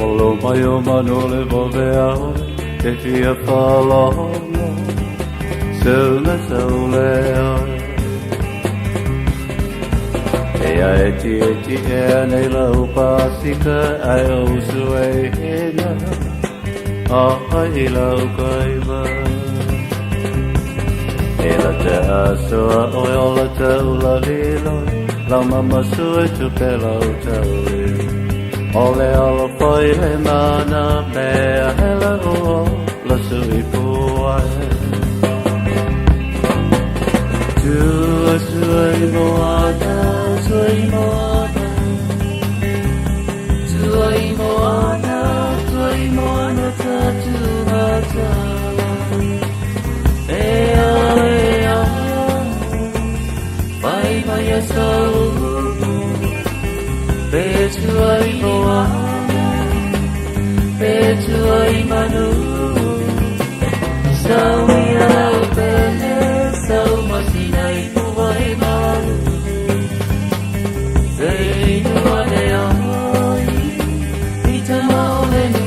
Volo mai o manu le vove te fia whalolo Seu me seu lea E a e ti e ti e a nei lau pasika ai o usu e hena A ai lau kaiva E la te asoa o e ola te ula lilo Lau mama sue tu pe lau taui Ole ala fai le mana mea hela o la sui puai Tua sui moana, sui moana Sui moana, sui moana tatu matala. moana, e tua i manu. Sau ia lau pele, sau masina i pua e malu. E inu ane ai, i tama o le nu.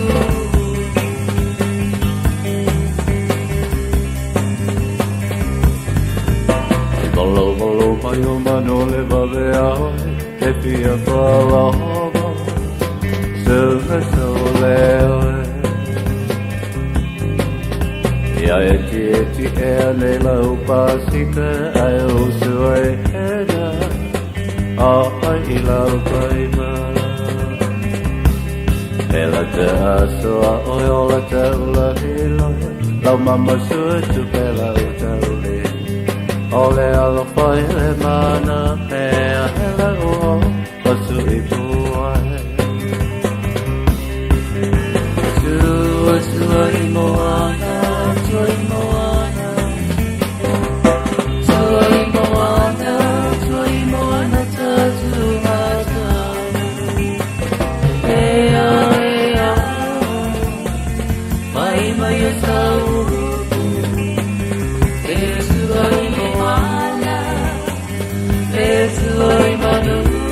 Valo valo mai o mano le vave ai, te fia whalava, se me so le oe. Ia e ti e ti e ane lau pasika ai o sua e hena, a ai i lau paima. E la te asoa oi o la te ula hilo, lau mama sua tu pe lau taule. O le alofa i le mana mea hele o pasu i puai. Tua tua i moana, tua i moana. Tua i moana, tua i moana ta tu matana. Ea ea, mai mai o sau. E tua i moana, e tua i manu.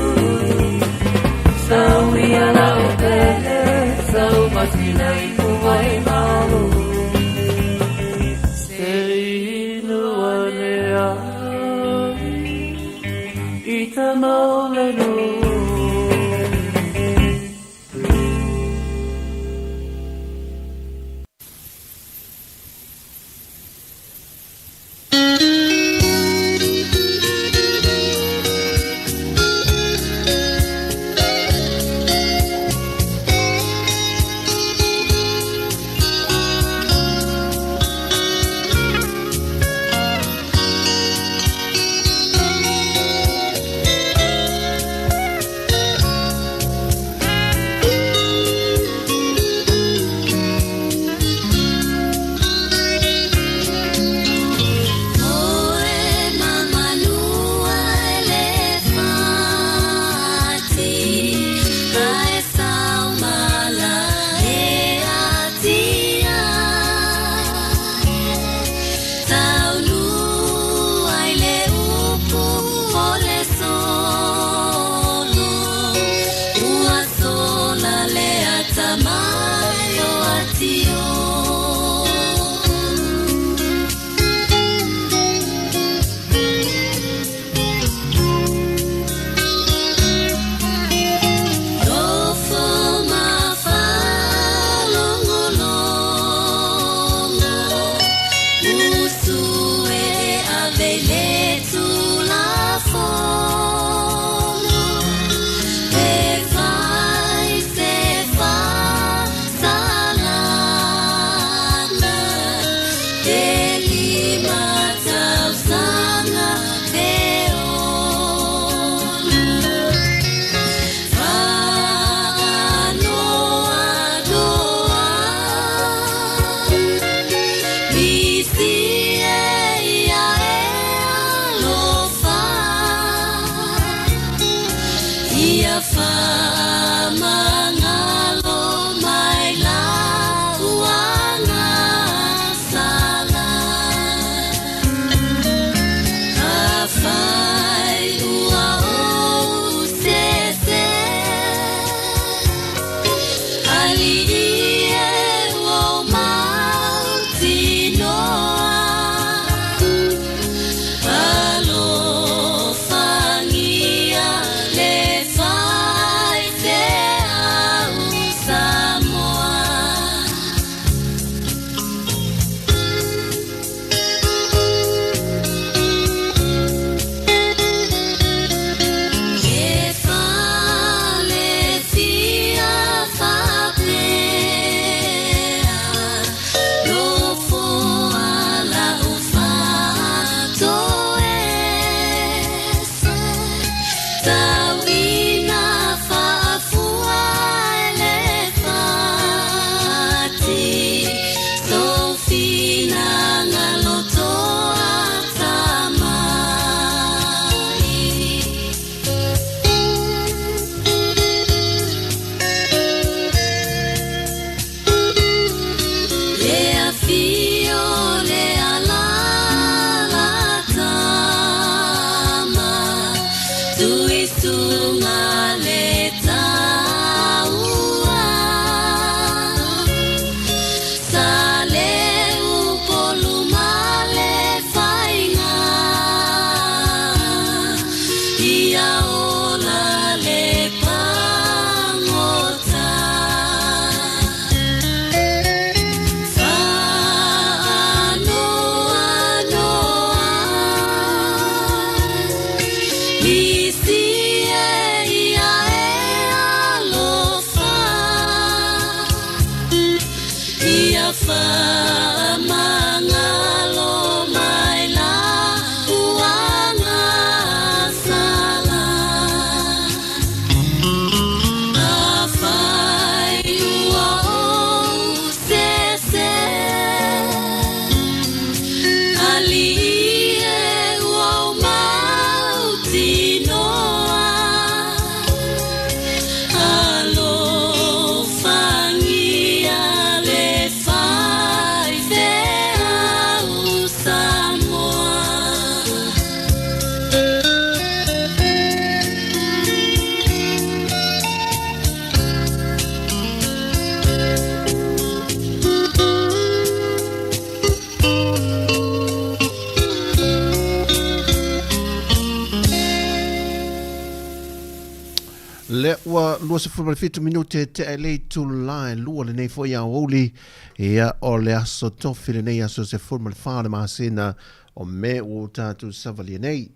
Lea ua 27 minute tea i le itula e 2 lenei foi aoauli. Ia, o le aso tofi lenei aso 14 o le masina o Me ua tatou savalia nei.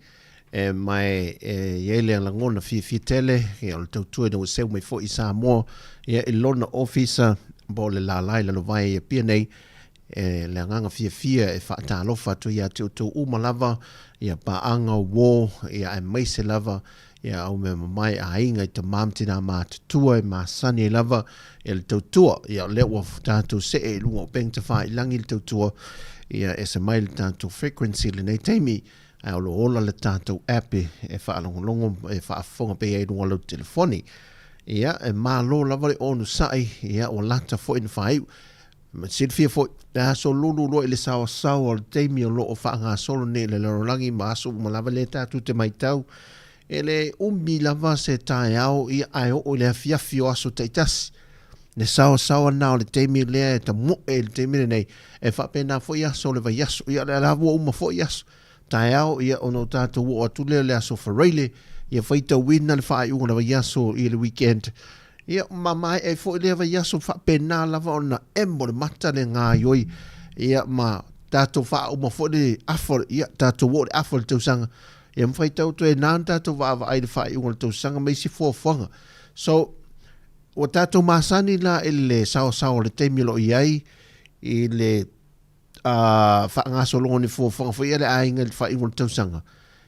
E mai e i ai le lagona fiafia tele, ia o le tautua ina ua seu mai foi i Samoa, ia i lona ofisa po o le lala i Lalovaea i Apia nei, E le agaga fiafia e faatalofa atu ia te outou uma lava, ia paaga o uo, ia aemaise lava ia au mea mamae aiga i tama ma tina matutua e masani ai lava ia le tautua. Ia o lea ua tatou see i luga o upega tafailagi le tautua, ia ese mai le tatou frequency i lenei taimi, ae o lo o ola le tatou app e faalogologo e faafofoga pea i luga o lau telefoni. Ia e malo lava le onosai, ia ua lata foi ona faaiu. Ma silafia foi, le aso lulu loa i le saoasaoa o le taimi o lo o faagasolo nei i le lalolagi ma aso uma lava lea tatou te matau, e le umi lava se taeao ia ae oo i le afiafi o aso taitasi. Le saoasaoa lena o le taimi lea e tamoe i le taimi lenei, e faapena foi aso o le vaiaso. Ia o lea lava ua uma foi aso taeao, ia ona o tatou oo atu lea i le aso Faraile, ia faitauina le faaiuga o le vaiaso i le weekend. Ia, ma maea ai foi lea vaiaso faapena lava ona emo le mata le gaioi, ia ma tatou faauma foi le afa, ia tatou oo i le afa o le tausaga, ia ma faitau atu ai na ona tatou vaavaai i le faaiuga o le tausaga ma isi fuafuaga. So, ua tatou masani la i le saoasaoa o le taimi o lo o i ai i le faagasologa o ni fuafuaga foi a le aiga i le faaiuga o le tausaga,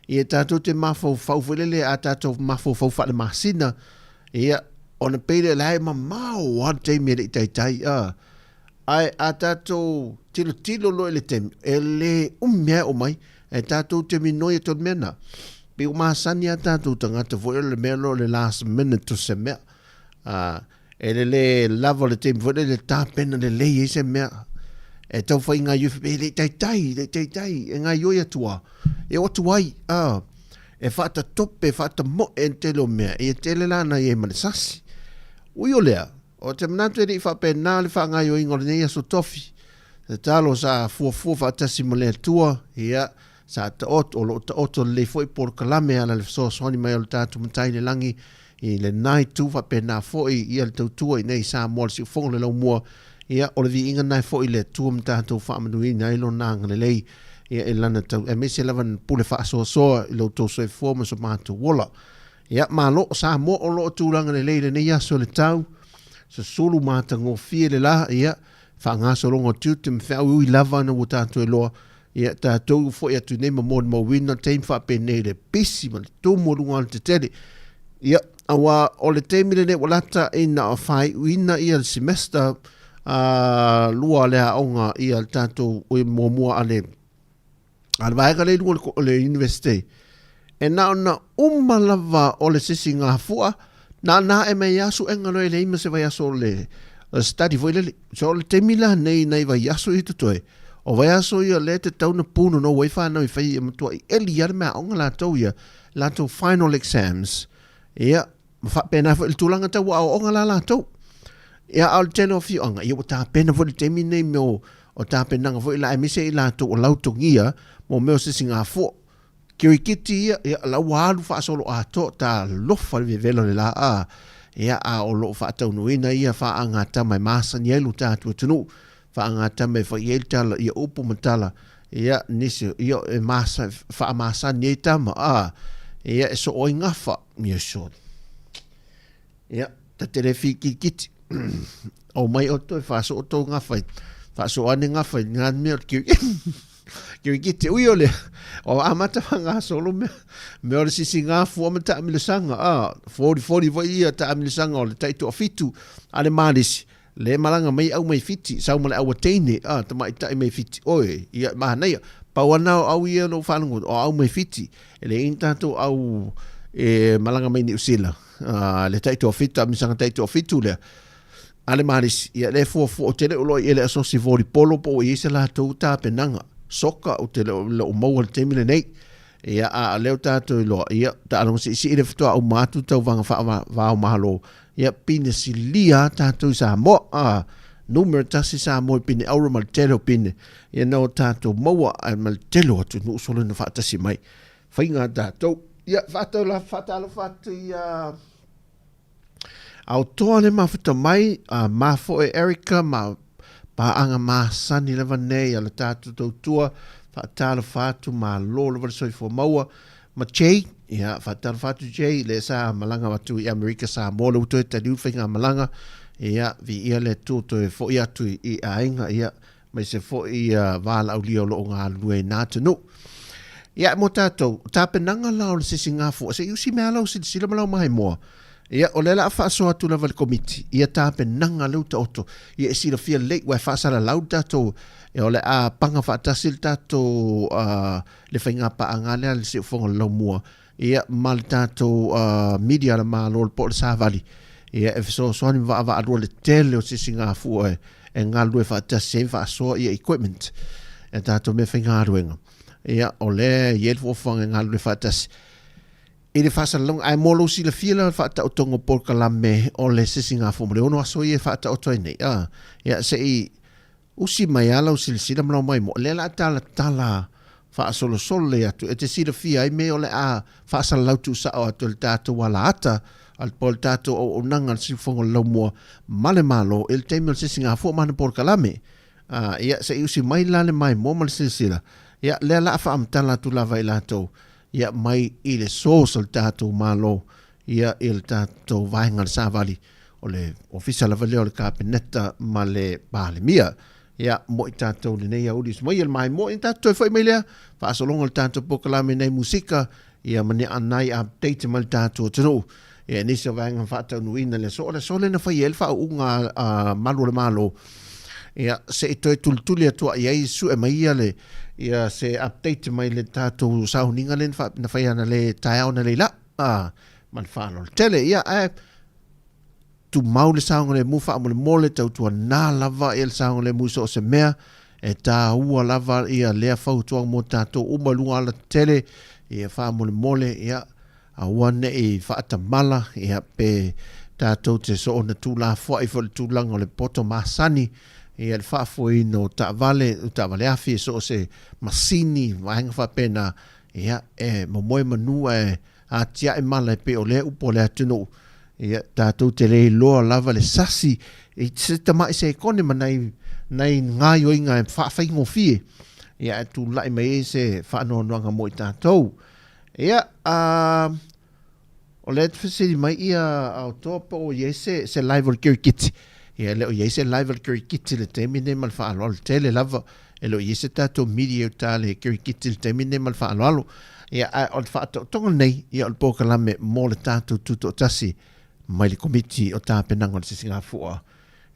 ia tatou te mafaufau foi lele, a tatou mafaufau faalemasina, ia, ona pei lea la e mamao lava le taimi e le i taitai, a. Ae a tatou tilotilo loa i le taimi, e le umi lava e oo mai, ae tatou te minoi atu i le mea lena. Pei ua masani lava tatou tagata foi o le mea lea o le last minute o se mea. A, E le le lava o le taimi foi lele e tapena lelei ai se mea e tau fai gaioi e le i taitai, le i taitai, e gaioi atu lava, e oo atu ai, a, e faatatope, e faatamoe le tele o mea, ia tele la na i ai ma le sasi. Ui o lea, ou te manatu e le i faapena le faagaioiga o lenei aso tofi. Tatalo sa fuafua faatasi ma le Atua, ia, sa taoto, o lo o taoto lelei foi polokalame e ala i le fesoasoani mai o le tatou Matai i le Lagi i lena itu faapena foi ia le tautua i nei Samoa le siufogo le laumua, ia o le viiga lena e foi i le Atua ma tatou faamanuiina ai lona agalelei ia i lana tau aemaise lava na pule faasoasoa i lo outou soifua ma so matou ola. Ia malo o Samoa o lo o tulaga lelei i lenei aso le tau susulu matagofie le la ia faagasologa o tiute ma feau ui lava na ua tatou iloa Ia, tatou foi atu nei ma molimauina taimi faapenei le pisi ma le tumu o luga o le tetele. Ia, aua o le taimi lenei ua lata ina faaiuina ia le semester lua o le aoga ia le tatou muamua a le a le vaega lea i luga o le University. E na ona uma lava o le sisigafua, na ona ae mai lava suega loa e leai ma se vaiaso o le study foi lele. So o le taimi la nei nai vaiaso ia totoe, o vaiaso ia lea e tatau ona punonou ai fanau e fai e matuai eli lava le meaaoga latou ia, latou final exams. Ia, ma faapena foi le tulaga tau aoaoga la latou. Ia, a o le tele o afioaga, ia ua tapena foi le taimi nei mea o tapenaga foi la aemaise i latou o lautogia mo mea o sisigafua. Kirikiti ia, ia, la ua alu faasoloatoa, talofa le vevela o le la, a, ia, a o lo o faataunuuina ia faagatama e masani ai lo tatou atunuu, faagatama e fai ai le tala, ia upu ma tala, ia, nisi, ia, e masa, faamasani ai tama, a, ia, e soo ai gafa, ia, soo. Ia, ta te le whitikiti. O mai o toe whaasoo tō ngawhai. Whaasoo ane ngawhai, ngā mea o te kirikiti. Ui o le, o amata wha ngā solo mea, mea o le sisi ngā fua ma taamilosaga. Ah, fori fori foi ia taamilosaga o le taitoafitu a le Malisi. Le malaga mai au mai Fiti, sau ma le au teine, ah, tamaitai mai Fiti. Oi, ia manaia. Pau ana o au ia no whanungu, o au mai Fiti. E le ina tātou au e malaga mai Niu Sila. Ah, le taitoafitu, taamilosaga taitoafitu lea. A le Malisi, ia le fuafua, ou te le o iloa i ele asosi volipolo po ua i ai se latou tapenaga. Soka, ou te le o maua i le taimi lenei. Ia, a o lea ua tatou iloa, ia, taaloga siisii le faatoa uma atu tauvaga faava-o-Malo. Ia, pine silia lava tatou i Samoa. A, numera tasi Samoa i pine auro ma le tele o pine. Ia, na o tatou maua ae ma le tele o atunuu solo na faatasi mai. Faiga a tatou. Ia, faatalofa atu i a... Aotoa le mafuta mai a mafoe Erica ma paaga masani lava nei a le tatou tautua, faatalofa atu, malo lava le soifua maua. Ma Jay, ia, faatalofa atu Jay, lea sa malaga atu i Amerika Samoa, lea ua toe taliu le faigamalaga, ia, viia le Atua ua toe foi atu i aiga, ia, aemaise foi ia valaaulia o lo o galulue i na atunuu. Ia, mo tatou, o tapenaga la o le sisigafua, se i usi mai lava lau silasila ma lau maimoa, ia, o lea o le a faasoa atu lava i le Komiti, ia tapenaga lea ua taoto, ia e silafia lelei, aua e faasalalau le tatou, ia, o le a paga faatasi le tatou, le faiga paaga lea a le Siufofoga o le Laumua, ia ma le tatou media a le Malo po o le Savali, ia e fesoasoani ma vaavaalua le tele o sisigafua e galulue faatasi ai ma faasoa ia equipment e tatou mea faigaluega. Ia o lea e i ai le fuafuaga e galulue faatasi i le faasalalauga. Ae mo lou silafia la le faataotoga o polokalame o le sisigafua mo le 6 aso ia e faataoto ai nei, ia se i Usi mai a lau silasila ma lau maimoa, lea la a talatala faasolosolo lelei atu e te silafia ai me o le a faasalalau tuusao atu e le tatou alaata po o le tatou auaunaga le siufofoga o le laumua ma le Malo i le taimi o le sisigafua ma ana polokalame. Ia, se i usi mai la le maimoa ma le silasila, ia, lea la a faamatala atu lava i latou, ia, mai i le source o le tatou Malo, ia, i le tatou vaega o le Savali, o le ofisa lava lea o le Kapeneta ma le Palemia. Ia, mo i tatou lenei aoauli usi mai e le maimoa, ia tatou toe foi mai lea, faasologa o le tatou polokalame nei musika, ia ma ni anai update mai le tatou atunuu. Ia, nisi o vaega faataunuuina le aso, o le aso lea na fai ai le faauuga a malu o le Malo. Ia, se i toe tulituli atu ai ai, sue mai ia le, ia se update mai le tatou sauniga lea na fai ana le taeao na leila. Ma le faaaloalo tele. Ia, ae, tumau le saogalemu faamolemole, tautuana lava ia le saogalemu i so o se mea, e taua lava ia lea fautuaga mo tatou uma i luga alatetele, ia faamolemole, ia aua ne i faatamala, ia pe tatou te soona tuulafoai foi i le tulaga o le poto masani, ia le faafoeina o taavale, o taavale afi, e so o se masini, vaega faapena, ia e momoe manu ae atiae mala e pei o lea upu a le atunuu, ia, tatou te le iloa lava le sasi i se tamai sekone ma nai, nai gaioiga e faafaigofie, ia, ae tulai mai ai se faanoanoaga mo i tatou. Ia, a, o lea e fesili mai ia Aotoa po o i ai se, se live o le kirikiti. Ia, e le o i ai se live o le kirikiti i le taimi nei ma le faaaloalo tele lava. E le o i ai se tatou media i uta le kirikiti i le taimi nei ma le faaaloalo. Ia, ae o le faataotoga lenei, ia o le polokalame mo le tatou tutoatasi mai le Komiti o Tapenaga o le Sisigafua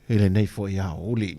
i lenei foi aoauli.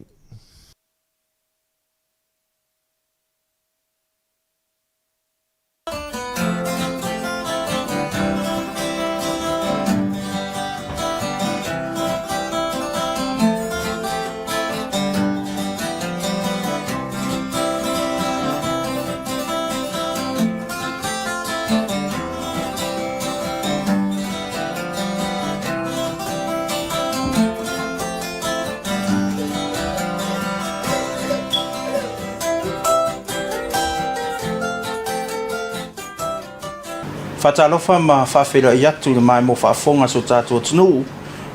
Faatalofa ma faafeiloai atu i le maimoa faafofoga a si o tatou atunuu.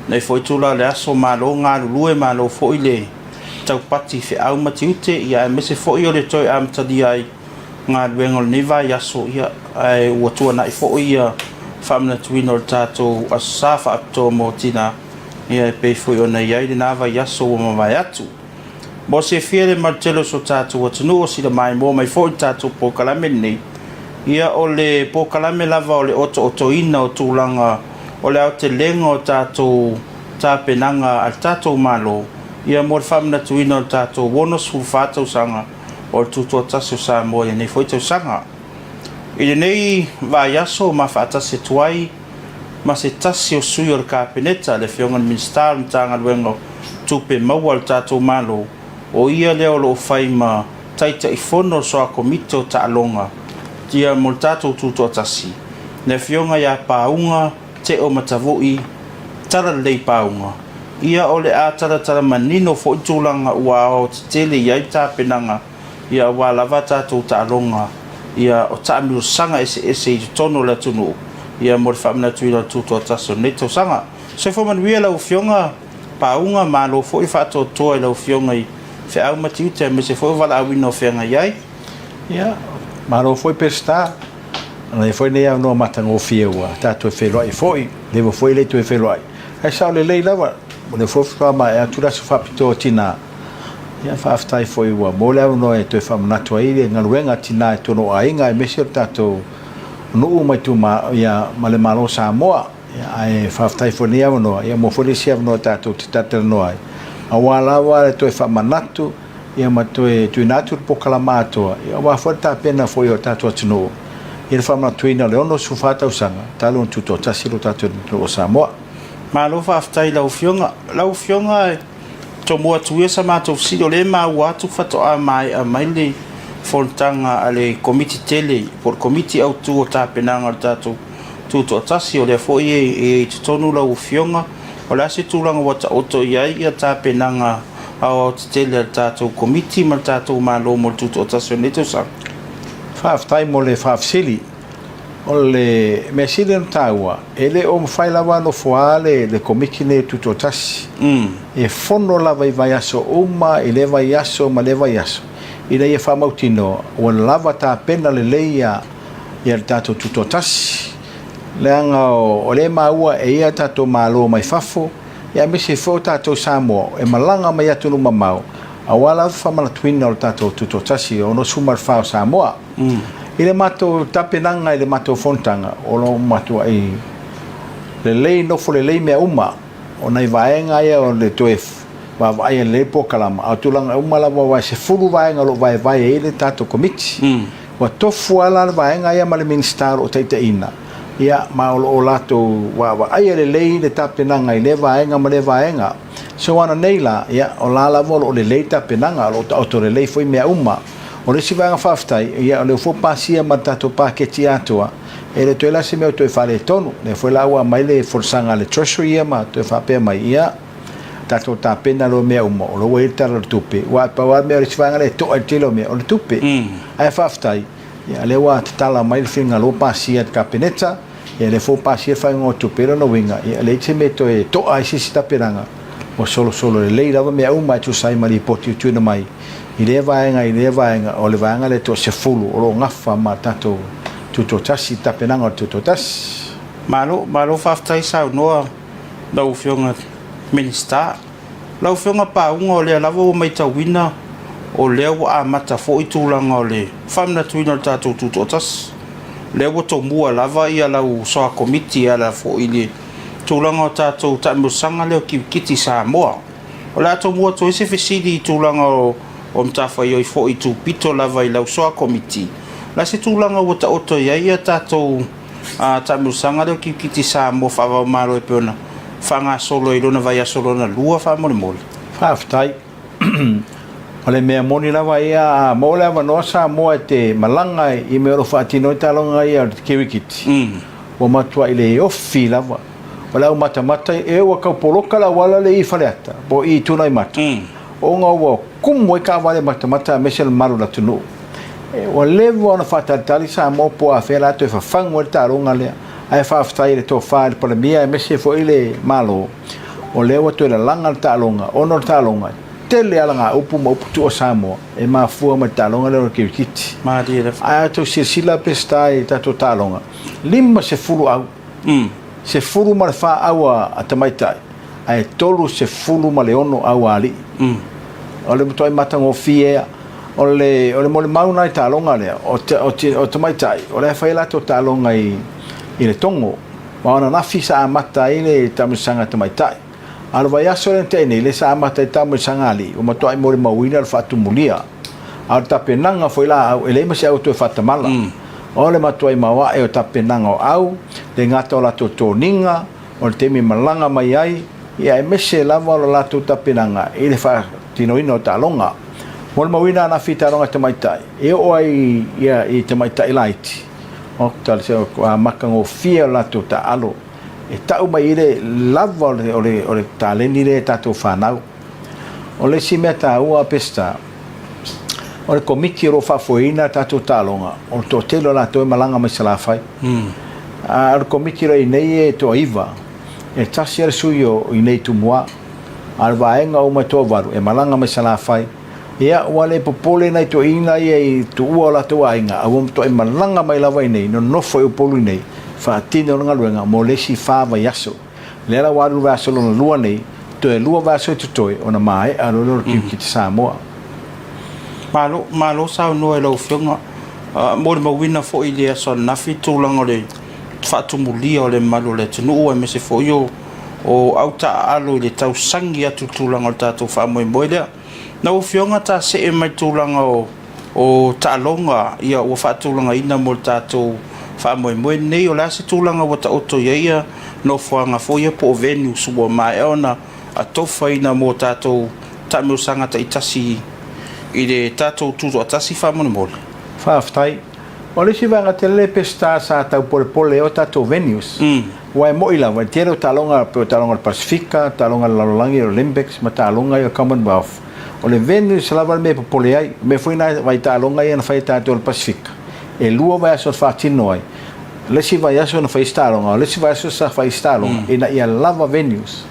Nei foi itula o le aso, malo galulue, malo foi le taupati i feau ma tiute, ia aemaise foi o le toe amatalia ai galuega o lenei vaiaso, ia ae ua tuanai foi ia faamanatuina o le tatou Aso Sa faapitoa mo tina, ia e pei foi ona i ai lena vaiaso ua mavae atu. Mo silafia e le malu tele o so tatou atunuu o sila maimoa mai foi le tatou polokalame lenei, ia o le polokalame lava o le otootoina o tulaga o le aotelega o tatou tapenaga a le tatou Malo, ia mo le faamanatuina o le tatou 64 tausaga o le Tutoatasi o Samoa i lenei foi tausaga. I lenei vaiaso ma faatasi atu ai ma se tasi o sui o le Kapeneta, le Afioga i le Minisita o le Matagaluega o Tupe Maua a le tatou Malo, o ia lea o lo o fai ma Taitaifono o le Soa Komiti o Taaloga ia mo le tatou Tutoatasi, le Afioga ia Pauga Teo Matavui Talalelei Pauga, ia o le a talatala manino foi tulaga ua aoaotetele i ai tapenaga ia aua lava tatou taaloga ia o taamilosaga eseese i totonu o le atunuu ia mo le faamanatuina o le Tutoatasi o lenei tausaga. Soifua manuia lau Afioga Pauga, malo foi faatoatoa i lau Afioga i feau ma tiute aemaise foi o valaauina o feagai ai. Ia, malo foi Peseta. Manaia foi lenei avanoa matagofie ua tatou feiloai foi, leva foi e le toe feiloai. Ae sao lelei lava, o lea foi faatoa maea atu le aso faapitoa o tina. Ia, faafetai foi ua maua le avanoa e toe faamanatu ai le galuega a tina i totonu o aiga aemaise o le tatou nuu ma ituma, ia, ma le Malo o Samoa. Ia, ae faafetai foi i lenei avanoa, ia maua foi le isi avanoa tatou te talatalanoa ai, aua lava le toe faamanatu ia ma toe tuuina atu le polokalama atoa, ia aua foi le tapena foi o le tatou atunuu i le faamanatuina o le 64 tausaga talu ona tutoatasi lo tatou atunuu o Samoa. Malo faafetai i lau Afioga. Lau Afioga, e tomua atu ia sa matou fesili, o lea e maua atu faatoa maea mai le fonotaga a le Komiti tele po o le Komiti Autu o Tapenaga o le tatou Tutoatasi, o lea foi e i ai i totonu lau Afioga. O le a se tulaga ua taoto i ai tapenaga aoaotetele a le tatou Komiti ma le tatou Malo mo le Tutoatasi o lenei tausaga? Faafetai mo le faafesili. O le mea sili ona taua, e le o mafai lava ona nofoa le Komiti lenei o le Tutoatasi. E fono lava i vaiaso uma, i lea vaiaso ma lea vaiaso, ina ia faamautinoa ua lava tapena lelei ia le tatou Tutoatasi. Leaga o lea e maua e i ai tatou Malo mai fafo, aemaise foi o tatou Samoa e malaga mai atunuu mamao, aua lava le faamanatuina o le tatou Tutoatasi 64 o Samoa. I le matou tapenaga i le matou fonotaga, o lo o matuai lelei, nofo lelei mea uma, o nai vaega ia o le toe vaavaaia lelei polokalama, a o tulaga uma lava aua e 10 vaega o lo o vaevae ai le tatou Komiti. Ua tofu lava la le vaega ia ma le Minisita o lo o taitaiina, ia, ma o lo o latou vaavaaia lelei le tapenaga i lea vaega ma lea vaega. So ananei la, ia, o la lava o lo o lelei le tapenaga, o lo o taoto lelei foi mea uma. O le isi vaega faafetai, ia, o lea foi ua pasia ma le tatou paketi atoa, e le toe la se mea o toe faaletonu. O lea foi la ua aumai le folasaga a le Treasury ia ma toe faapea mai, ia, tatou tapena loa mea uma, o la ua i ai le Tala o le Tupe, aua e pau lava le mea o le isi vaega lea e to'a i le tele o mea, o le tupe. Ae faafetai, ia, o lea ua tatala mai le finagalo ua pasia e le Kapeneta, ia, o lea foi ua pasia le faaiuga o tupe, o lona uiga, ia, e leai se mea e toe to'a ai se isi tapenaga, ua solosolo lelei lava mea uma e tusa ai ma lipoti ua tuuina mai i lea vaega i lea vaega, o le vaega lea e toasefulu o lo o gafa ma tatou Tutoatasi, le tapenaga o le Tutoatasi. Malo, malo faafetai saunoa lau Afioga Minisita. Lau Afioga Pauga, o lea lava ua matauina o lea ua amata foi tulaga o le faamanatuina o le tatou Tutoatasi. O lea ua tomua lava ia lau soa komiti e ala foi i le tulaga o tatou taamilosaga lea o kirikiti i Samoa. O le a tomua atu ai se fesili i tulaga o matafaioi foi tupito lava i lau soa komiti. O le a se tulaga ua taoto i ai ia tatou taamilosaga lea o kirikiti Samoa faava-o-Malo e pei ona faagasolo i lona vaiaso lona lua faamolemole? Faafetai. O le mea moni lava ia, a maua le avanoa Samoa e te malaga i mea o lo o faatino ai taaloga ia o le kirikiti, ua matuai le ofi lava. O le au matamata, e ua tau poloka le auala lea i Faleata, po o i Tunaimata, ona ua kumu ai taavale matamata aemaise le mamalu o le atunuu. Ua leva ona faatalitali Samoa po o afea la toe fafagu ai le taaloga lea. Ae faafetai i le tofa i le Palemia aemaise foi le Malo, o lea ua toe lalaga le taaloga, ona o le taaloga, e tele alagaupu ma upu tuu a Samoa e mafua mai le taaloga lea o le kirikiti. Ae a outou silasila Peseta i tatou taaloga, 50 au 14 au a tamaitai ae 36 au a alii. O le matuai matagofie ia. O le, o le molimau lena i taaloga lea, o, o, o tamaitai, o la e fai a latou taaloga i, i le Togo. Ma o ananafi sa amata ai le taamilosaga a tamaitai. A o le vaiaso lea na tea nei, lea sa amata ai le taamilosaga a alii, ua matuai molimauina le faatumulia. A o le tapenaga foi la a au, e leai ma se au e toe faatamala. O le matuai maoae o tapenaga o au, le gata o latou toniga, o le taimi e malaga mai ai, ia aemaise lava o le latou tapenaga i le faatinoina o taaloga. Molimauina ana afi i taaloga tamaitai, e oo ai ia i tamaitai laiti, o le matagofie o le latou taaalo, e tau mai i le lava o le taleni lea i tatou fanau. O le isi mea taua Peseta, o le komiti o lo o faafoeina a tatou taaloga, o le toatele o latou e malaga mai Salafai. A o le komiti o lo o i ai nei e toaiva. E tasi lava le sui o i inei i Tumua, a o le vaega uma e toavalu e malaga mai Salafai. Ia, ua le popole nai toeaiina ia i tuua o latou aiga, a ua matuai malaga mai lava i inei, nonofo i Upolu i inei, faatino le galuega mo le isi fa vaiaso. Lea la ua alu le vaiaso lona lua nei, toe lua vaiaso e totoe ona maea loa lea o le kirikiti Samoa. Malo, malo saunoa i lau Afioga. Molimauina foi i le aso ananafi le tulaga o le faatumulia o le mamalu o le atunuu aemaise foi o au taaalo i le tausagi atu i le tulaga o le tatou faamoemoe lea. Lau Afioga ta see mai i le tulaga o o taaloga ia ua faatulagaina mo le tatou faamoemoe lenei. O le a se tulaga ua taoto i ai ia nofoaga foi ia po o venues ua maea ona atofaina mo tatou taamilosaga taitasi i le tatou tutoatasi faamolemole? Faafetai. O le isi vaega tele Peseta sa tau polepole ai o tatou venues, aua e mo'i lava i le tele o taaloga pei o taaloga o le Pasifika, taaloga a le lalolagi, Olympics ma taaloga ia o le Commonwealth. O le venues lava le mea e popole ai. O mea foi na vaitaaloga ia na fai e tatou i le Pasifika, e lua vaiaso na faatino ai. O le isi vaiaso na fai ai se taaloga, o le isi vaiaso sa fai ai se taaloga ina ia lava venues.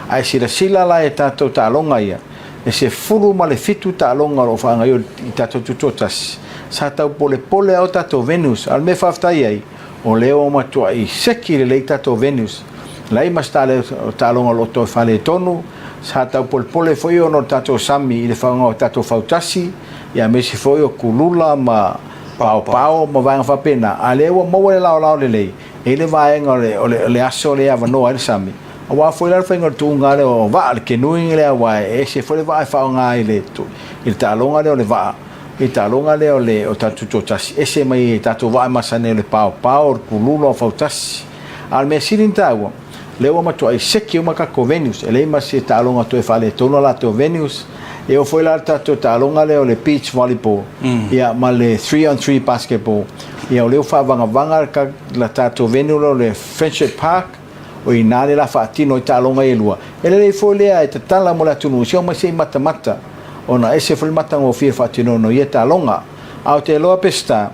Ae silasila la i tatou taaloga ia, e 17 taaloga o lo o faagaoioi i tatou tutoatasi, sa tau polepole lava o tatou venues. A o le mea e faafetai ai, o lea ua matuai seki lelei tatou venues. Leai ma se taaloga o lo o toe faaletonu, sa tau polepole foi ona o le tatou sami i le faaaoga o tatou fautasi, aemaise foi o kulula ma paopao ma vaega faapena, a o lea ua maua le laolao lelei, e i ai le vaega o le aso lea e avanoa ai le sami, aua foi la le faiga o le tuuga lea o vaa, le canoeing lea, aua e ese foi le vaa e faaaoga i le taaloga lea o le vaa, i le taaloga lea o le o tatou tutoatasi, ese mai i tatou vaa e masani ai o le paopao, o le kulula, o fautasi. A o le mea sili ona taua, lea ua matuai seki uma tatou venues, e leai ma se taaloga toe faaletonu a latou venues. E oo foi la le tatou taaloga lea o le beach volleyball, ia ma le 3 on 3 basketball, ia o lea ua faavagavaga le tatou venue lea o le Friendship Park, o i ina lea o le a faatino ai taaloga ia e lua. E lelei foi lea e tatala mo le atunuu, se omai se i matamata, ona ese foi le matagofie faatinoina o ia taaloga. Ae ou te iloa Peseta,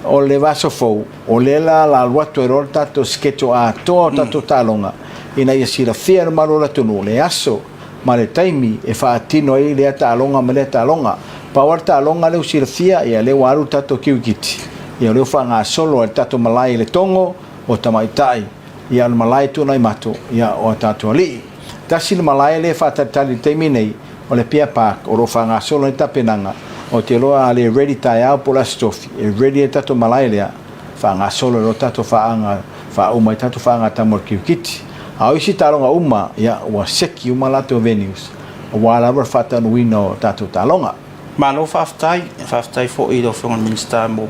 o le vaiaso fou, o lea la o le a alu atu ai loa le tatou schedule atoa o tatou taaloga, ina ia silafia e le mamalu o le atunuu le aso ma le taimi e faatino ai lea taaloga ma lea taaloga. Pau lava le taaloga lea ua silafia, ia lea ua alu le tatou kirikiti, ia o lea ua faagasolo ai le tatou malae i Letogo, o tamaitai, ia o le malae Tuanaimato, ia o a tatou alii. Tasi le malae lea e faatalitali i le taimi nei, o le Apia Park, o lo o faagasolo ai tapenaga, ou te iloa a le ready taeao po o le Aso Tofi, e ready ai le tatou malae lea, faagasolo ai loa tatou faaga, faauma ai tatou faaga mo le kirikiti. A o isi taaloga uma, ia, ua seki uma latou venues, aua lava le faataunuuina o tatou taaloga. Malo faafetai, faafetai foi i lau Afioga i le Minisita mo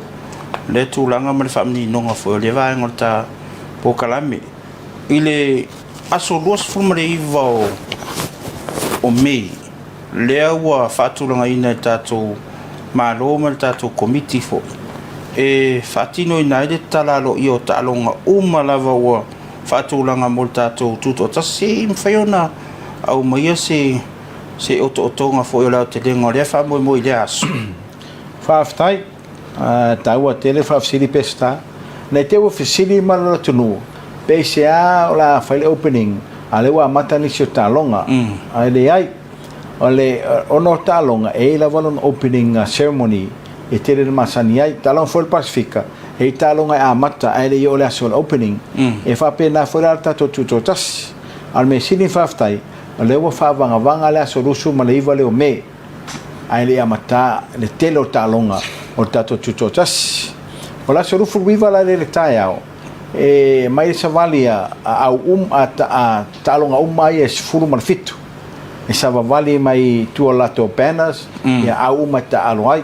lea tulaga ma le faamaninoga foi o lea vaega o le ta polokalame. I le aso 29 o Mei, lea ua faatulagaina e le tatou Malo ma le tatou Komiti foi e faatinoina ai le tatala aloaia o taaloga uma lava ua faatulaga mo le tatou tutoatasi. Se i mafai ona aumaia se se otootoga foi o le aotelega o lea faamoemoe i lea aso. Faafetai. Taua tele faafesili Peseta. Nei te ua fesili ma le atunuu pe aisea o le a fai le opening a lea ua amata nisi o taaloga. Ae leai. O le ona o taaloga e i ai lava lona opening ceremony e tele na masani ai. Taaloga foi o le Pasifika e i ai taaloga e amata ae le i oo i le aso o le opening. E faapena foi la le tatou tutoatasi. A o le mea sili ona faafetai O lea ua faavagavaga le aso 29 lea o Me, ae le i amata le tele o taaloga o le tatou Tutoatasi. O le aso 29 la lea i le taeao, e mai le savali a au um, a, a taaloga uma ia e 17, e savavali mai tua o latou banners, ia au uma e taaalo ai.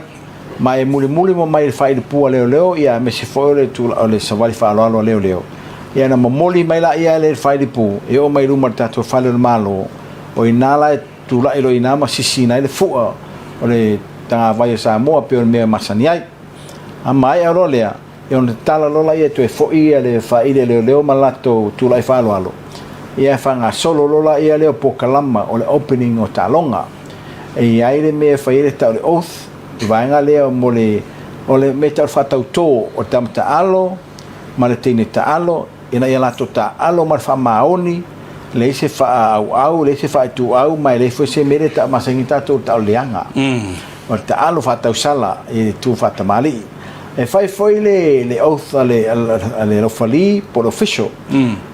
Ma e mulimuli ma mai le faailipu a leoleo, ia aemaise foi o le, o le savali faaaloalo a leoleo. Ia na momoli mai laia le faailipu e oo mai i luma o le tatou fale o le Malo, o i ina la e tulai loa i ina ma sisiina ai le fua o le tagavai o Samoa pei o le mea e masani ai. A maea loa lea, ia ona tatala loa laia e toe foi ia le faaili a leoleo ma le latou tulai faaaloalo, ia e faagasolo loa laia lea o polokalama o le opening o taaloga. E i ai le mea e fai ai le tau o le oath, le vaega lea mo le, o le mea e tau o le faatautō o le tama taalo ma le teine taalo, ina ia latou taaalo ma le faamaoni Leai se faaauau, leai se faaituau, ma e leai foi se mea lea e taamasani tatou o le taalo leaga. O le taalo faatausala i le tu faatamalii. E fai foi le, le oath a le, a le laufali po o le official.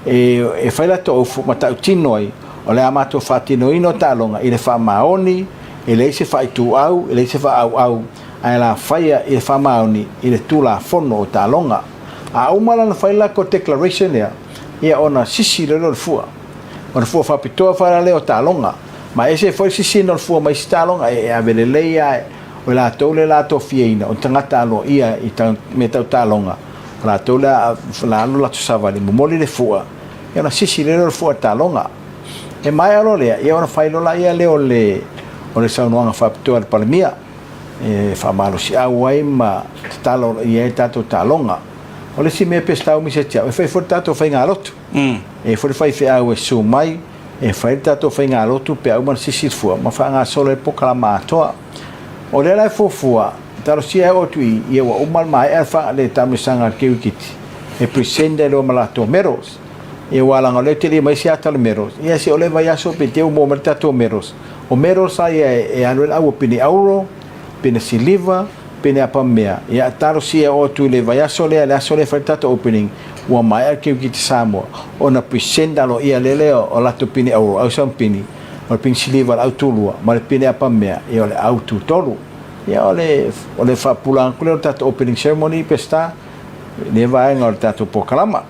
E, e fai latou oath ma tautino ai, o le a matou faatinoina o taaloga i le faamaoni, e leai se faaituau, e leai se faaauau, ae la faia i le faamaoni i le Tulafono o Taaloga. A uma la ona fai le latou declaration lea, ia ona sisi loa lea o le fua. O le fua faapitoa foi la lea o taaloga. Ma e ese foi le sisiina o le fua ma isi taaloga, e ave lelei lava o i latou lea o le a tofiaina, o tagata aloaia i mea tau taaloga, o latou lea o le a alu latou savali, momoli le fua, ia ona sisi loa lea o le fua o le taaloga. E maea loa lea, ia ona fai loa lea o le saunoaga faapitoa a le Palemia. e faamalosiau ai ma tatalo i ai tatou taaloga. O le isi mea Peseta umi se tiau, e fai foi le tatou faigalotu. E i ai foi le faifeau e susu mai, e fai le tatou faigalotu pe a uma ona sisi le fua ma faagasolo ai le polokalama atoa. O lea la e fuafua, talosia e oo atu i i, ia ua uma le maea le taamilosaga a le kirikiti, e present ai loa ma latou medals. Ia aua leaga o lea e tele mai isi ata o le medals, ia se o le vaiaso pe te ua maua mai le tatou medals. O medals a ia e alu ai le au o pine auro, pine siliva, pine apamea. Ia talosia e oo atu i le vaiaso lea, le aso lea e fai le tatou opening, ua maea le kirikiti Samoa ona present aloaia lea lea o latou pine auro, au sampini, o le pine siliva o le au tulua, ma le pine apamea, ia o le au tutolu. Ia o le, o le faapupula atu lea o le tatou opening ceremony, Peseta, i lea vaega o le tatou polokalama.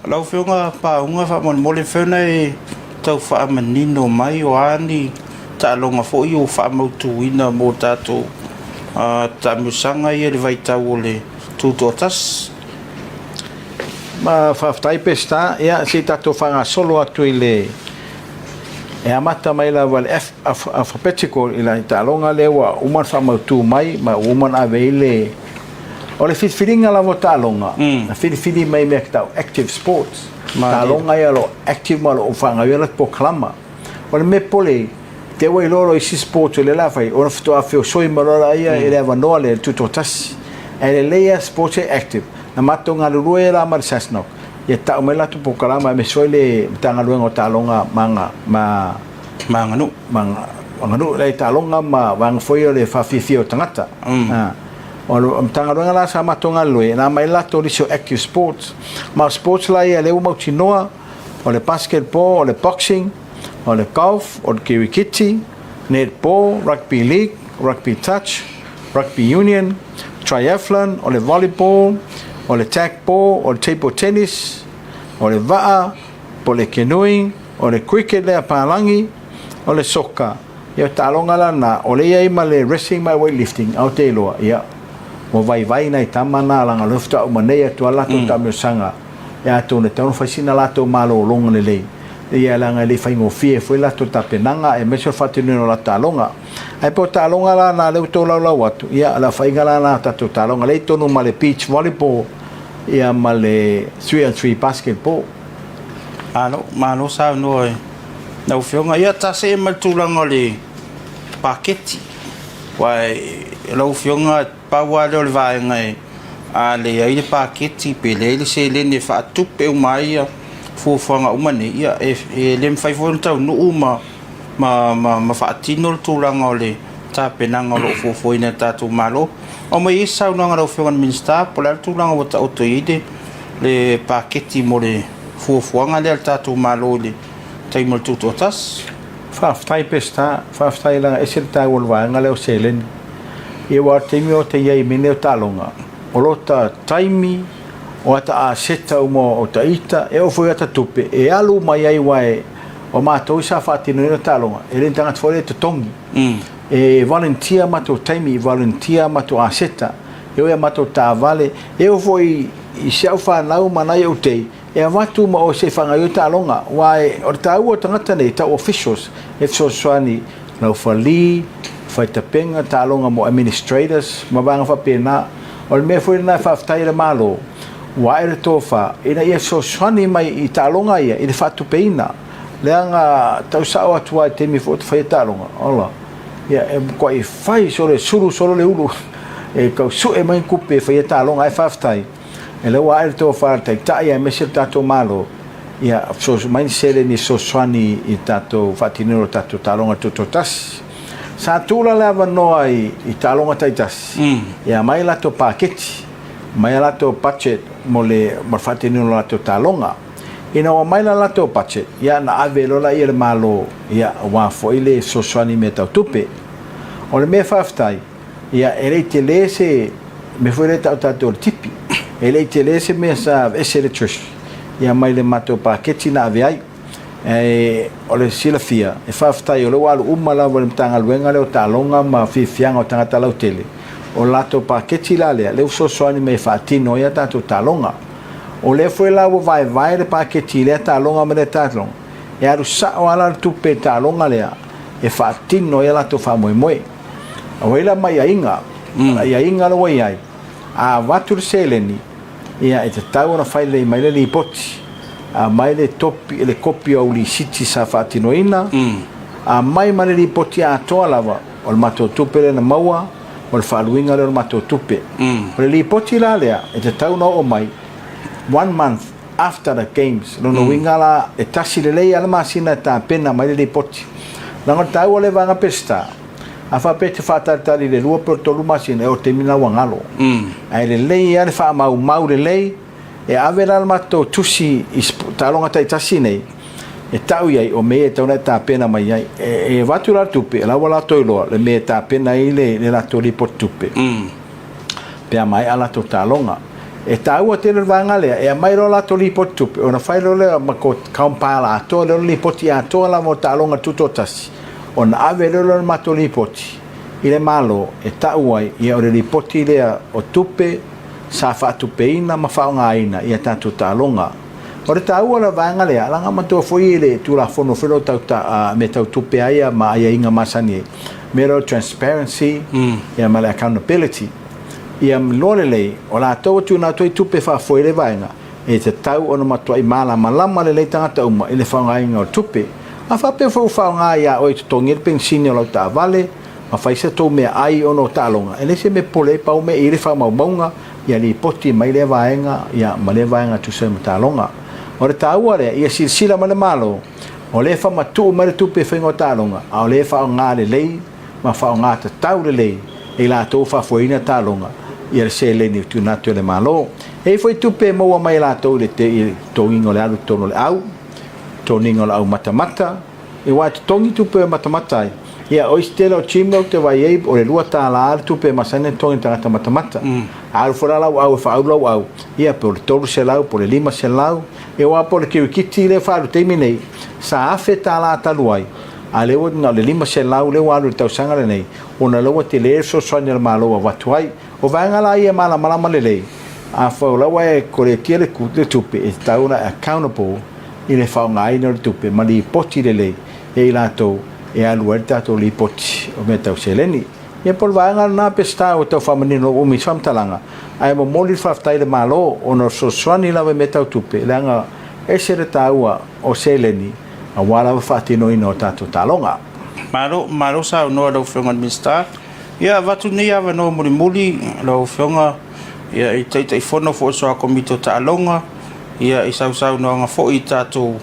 Lau Afioga Paauga faamolemole mafai ona e tau faamanino mai o a ni taaloga foi ua faamautuina mo tatou taamilosaga ia i le vaitau o le Tutoatasi. Ma faafetai Peseta, ia se i tatou faagasolo atu i le e amata mai lava i le F alphabetical i le taaloga lea ua uma ona faamautu mai ma ua uma ona ave i le O le filifiliga lava o taaloga, na filifili mai i mea tau active sports. Taaloga ia o lo o active ma o lo o faagaoioia latou polokalama. O le mea popole ai, te ua iloa loa isi sports o lea o le a fai, ona faatoa feosoi mai loa lea i le avanoa lea i le tutoatasi. Ae lelei lava sports ia e active. Na matou galulue ai la ma le SASNOC, ia tau mai latou polokalama aemaise foi le Matagaluega o Taaloga ma ma Ma aganuu. Ma aganuu, leai taaloga ma vaega foi o le faafiafia o tagata. O le Matagaluega la sa matou galulue, na aumai le latou lisi o active sports. Ma o sports la ia lea ua mautinoa, o le basketball, o le boxing, o le golf, o le kirikiti, netball, rugby league, rugby touch, rugby union, triathlon, o le volleyball, o le tag ball, o le table tennis, o le vaa, po o le canoeing, o le cricket lea palagi, o le soccer, ia o taaloga la na, o lea i ai ma le wrestling ma le weightlifting, a o te iloa, ia, ua vaivai nai tama na, leaga o lea faatoa uma nei atu lava latou taamilosaga, ia atonu e tatau ona fai sina latou malologa lelei, ia leaga e le i faigofie foi latou tapenaga aemaise o le faatinoina o latou taaloga. Ae po o taaloga la na lea ua tolaulau atu, ia o le aofaiga la na o tatou taaloga, lea i totonu ma le beach volleyball, ia ma le 3 on 3 basketball. Malo, malo saunoa i lau Afioga. Ia, ta see mai le tulaga o le paketi. Aua lau Afioga, pau lava lea o le vaega e a leai le paketi pe leai le seleni e faatupe uma ai ia fuafuaga uma nei, ia e, e le mafai foi ona taunuu ma, ma, ma, ma faatino le tulaga o le tapenaga o lo o fuafuaina e le tatou Malo. Aumai ai se saunoaga a lau Afioga i le Minisita, po o le a le tulaga ua taoto i ai le le paketi mo le fuafuaga lea a le tatou Malo i le taimi o le tutoatasi. Faafetai Peseta, faafetai leaga ese le taua o le vaega lea o seleni. Ia aua o le taimi o ta i ai i mea nei o taaloga, o lota taimi, o ata aseta uma o ta ita, e oo foi i ata tupe e alu uma i ai aua o matou sa faatinoina taaloga, e le ni tagata foi lea e totogi. E volunteer matou taimi, volunteer matou aseta, e oo i a matou taavale, e oo foi i si au fanau ma nai ou tei, e avatu uma oe se i faagaoioi taaloga, aua o le taua o tagata nei, tau officials, e fesoasoani laufali, faitapenga, taaloga mo administrators ma vaega faapena. O le mea foi lena e faafetai ai le Malo, ua ae le tofa ina ia fesoasoani mai i taaloga ia i le faatupeina, leaga tau sao atu lava i le taimi foi o ta faia taaloga, ola. Ia, e matuai fai solo, e sulu solo le ulu e tau sue mai ni tupe e fai ai taaloga, ae faafetai, o lea ua ae le tofa a le Taitai aemaise le tatou Malo, Ia, fesoasoani mai ni seleni e fesoasoani i le tatou faatinoina o tatou taaloga tutoatasi. Sa tuu la le avanoa i, i taaloga taitasi, e aumai a latou paketi, aumai a latou budget mo le, mo le faatinoina o latou taaloga. Ina ua aumai la latou budget, ia na ave loa laia e le Malo, ia, aua foi le fesoasoani i mea tau tupe. O le mea faafetai, Ia, e le i tele se mea foi lea e tau tatou o le tipi. E le i tele se mea sa aveese le Treasury ia mai le matou paketi na ave ai. Ae o le silafia, e faafetai o lea ua alu uma lava i le Matagaluega lea o Taaloga ma Fiafiaga o Tagata Lautele, o le latou paketi la lea, lea ua fesoasoani mai e faatino ai a tatou taaloga. O lea foi la ua vaevae le paketi i lea taaloga ma lea taaloga, e alu sao lava la le tupe i le taaloga lea e faatino ai a latou faamoemoe. Ua i ai la ma aiaiga, o le aiaiga la ua i ai, a avatu le seleni, ia e tatau ona fai lelei mai le lipoti, aumai le topi, le kopi o au lisiti sa faatinoina, aumai ma le lipoti atoa lava o le matou tupe lea na maua ma le faaluina lea o le matou tupe. O le lipoti la lea e tatau ona oo mai one month after the games, lona uiga la e tasi lelei lava le masina e tapena mai le lipoti. Leaga o le taua o lea vaega Peseta, a faapea e te faatalitali i le lua pe o le tolu masina, e oo i le taimi lena ua galo. Ae lelei lava le faamaumau lelei, e ave la le matou tusi i taaloga taitasi nei, e tau i ai o mea ia e tatau ona e tapena mai ai. E avatu la le tupe, o la ua latou iloa le mea e tapena ai le latou lipoti tupe. Pe a maea latou taaloga. E taua tele le vaega lea, e aumai loa latou lipoti tupe, ona fai loa lea ma compile atoa lea o le lipoti atoa lava o taaloga tutoatasi, ona ave loa lea o le matou lipoti i le Malo e tau ai, ia o le lipoti lea o tupe sa faatupeina ma faaaogaina i a tatou taaloga. O le taua o le vaega lea, leaga manatua foi i le Tulafono foi lea o tau mea tau tupe lava ia ma aiaiga masani ai, mea lea o le transparency ia ma le accountability. Ia iloa lelei, o latou e tuuina atu ai tupe e faafoe ai le vaega, e tatau ona matuai malamalama lelei tagata uma i le faaaogaina o le tupe. A faapea foi ua faaaoga ia oe e totogi ai le penisini o lau taavale ma fai se tou meaai ona o taaloga, e leai se mea popole ai, pau mea i ai le faamaumauga, ia lipoti mai lea vaega ia ma lea vaega e tusa ai ma taaloga. O le taua lea, ia silasila mai le Malo, o lea e faamatuu mai le tupe e faiga o taaloga, a o lea e faaaoga lelei ma faaaoga tatau lelei e i latou o faafoeina taaloga ia le seleni e tuuina atu e le Malo. E i ai foi tupe e maua mai e latou i le totogiina o le alu i totonu o le au, totogiina o le au matamata, aua e totogi tupe e matamata ai. Ia, o isi tele o gym ou te vaai ai, o le $2 le tupe e masani ona totogi e le tagata matamata. A alu foi la lau au e faaalu lau au, ia pe o le $300 po o le $500, ia aua po o le kirikiti lea e faaalu i le taimi nei, sa $1000 talu ai, a lea ua na o le $500 lea ua alu i le tausaga lenei, ona o lea ua tele le fesoasoani a le Malo ua avatu ai. O vaega la ia e malamalama lelei, afai o la ua e koletia le tupe, e tatau ona e accountable i le faaaogaina o le tupe ma lipoti lelei e i latou e alu ai le tatou lipoti o mea tau seleni. Ia po o le vaega lena Peseta ua tau faamanino ua umi se faamatalaga, ae momoli le faafetai i le Malo ona o le fesoasoani lava i mea tau tupe, leaga ese le taua o seleni aua lava faatinoina o tatou taaloga. Malo, malo saunoa i lau Afioga i le Minisita. Ia, avatu lenei avanoa mulimuli lau Afioga ia, i Taitaifono foi o le Soa Komiti o Taaloga, ia, i sau saunoaga foi i tatou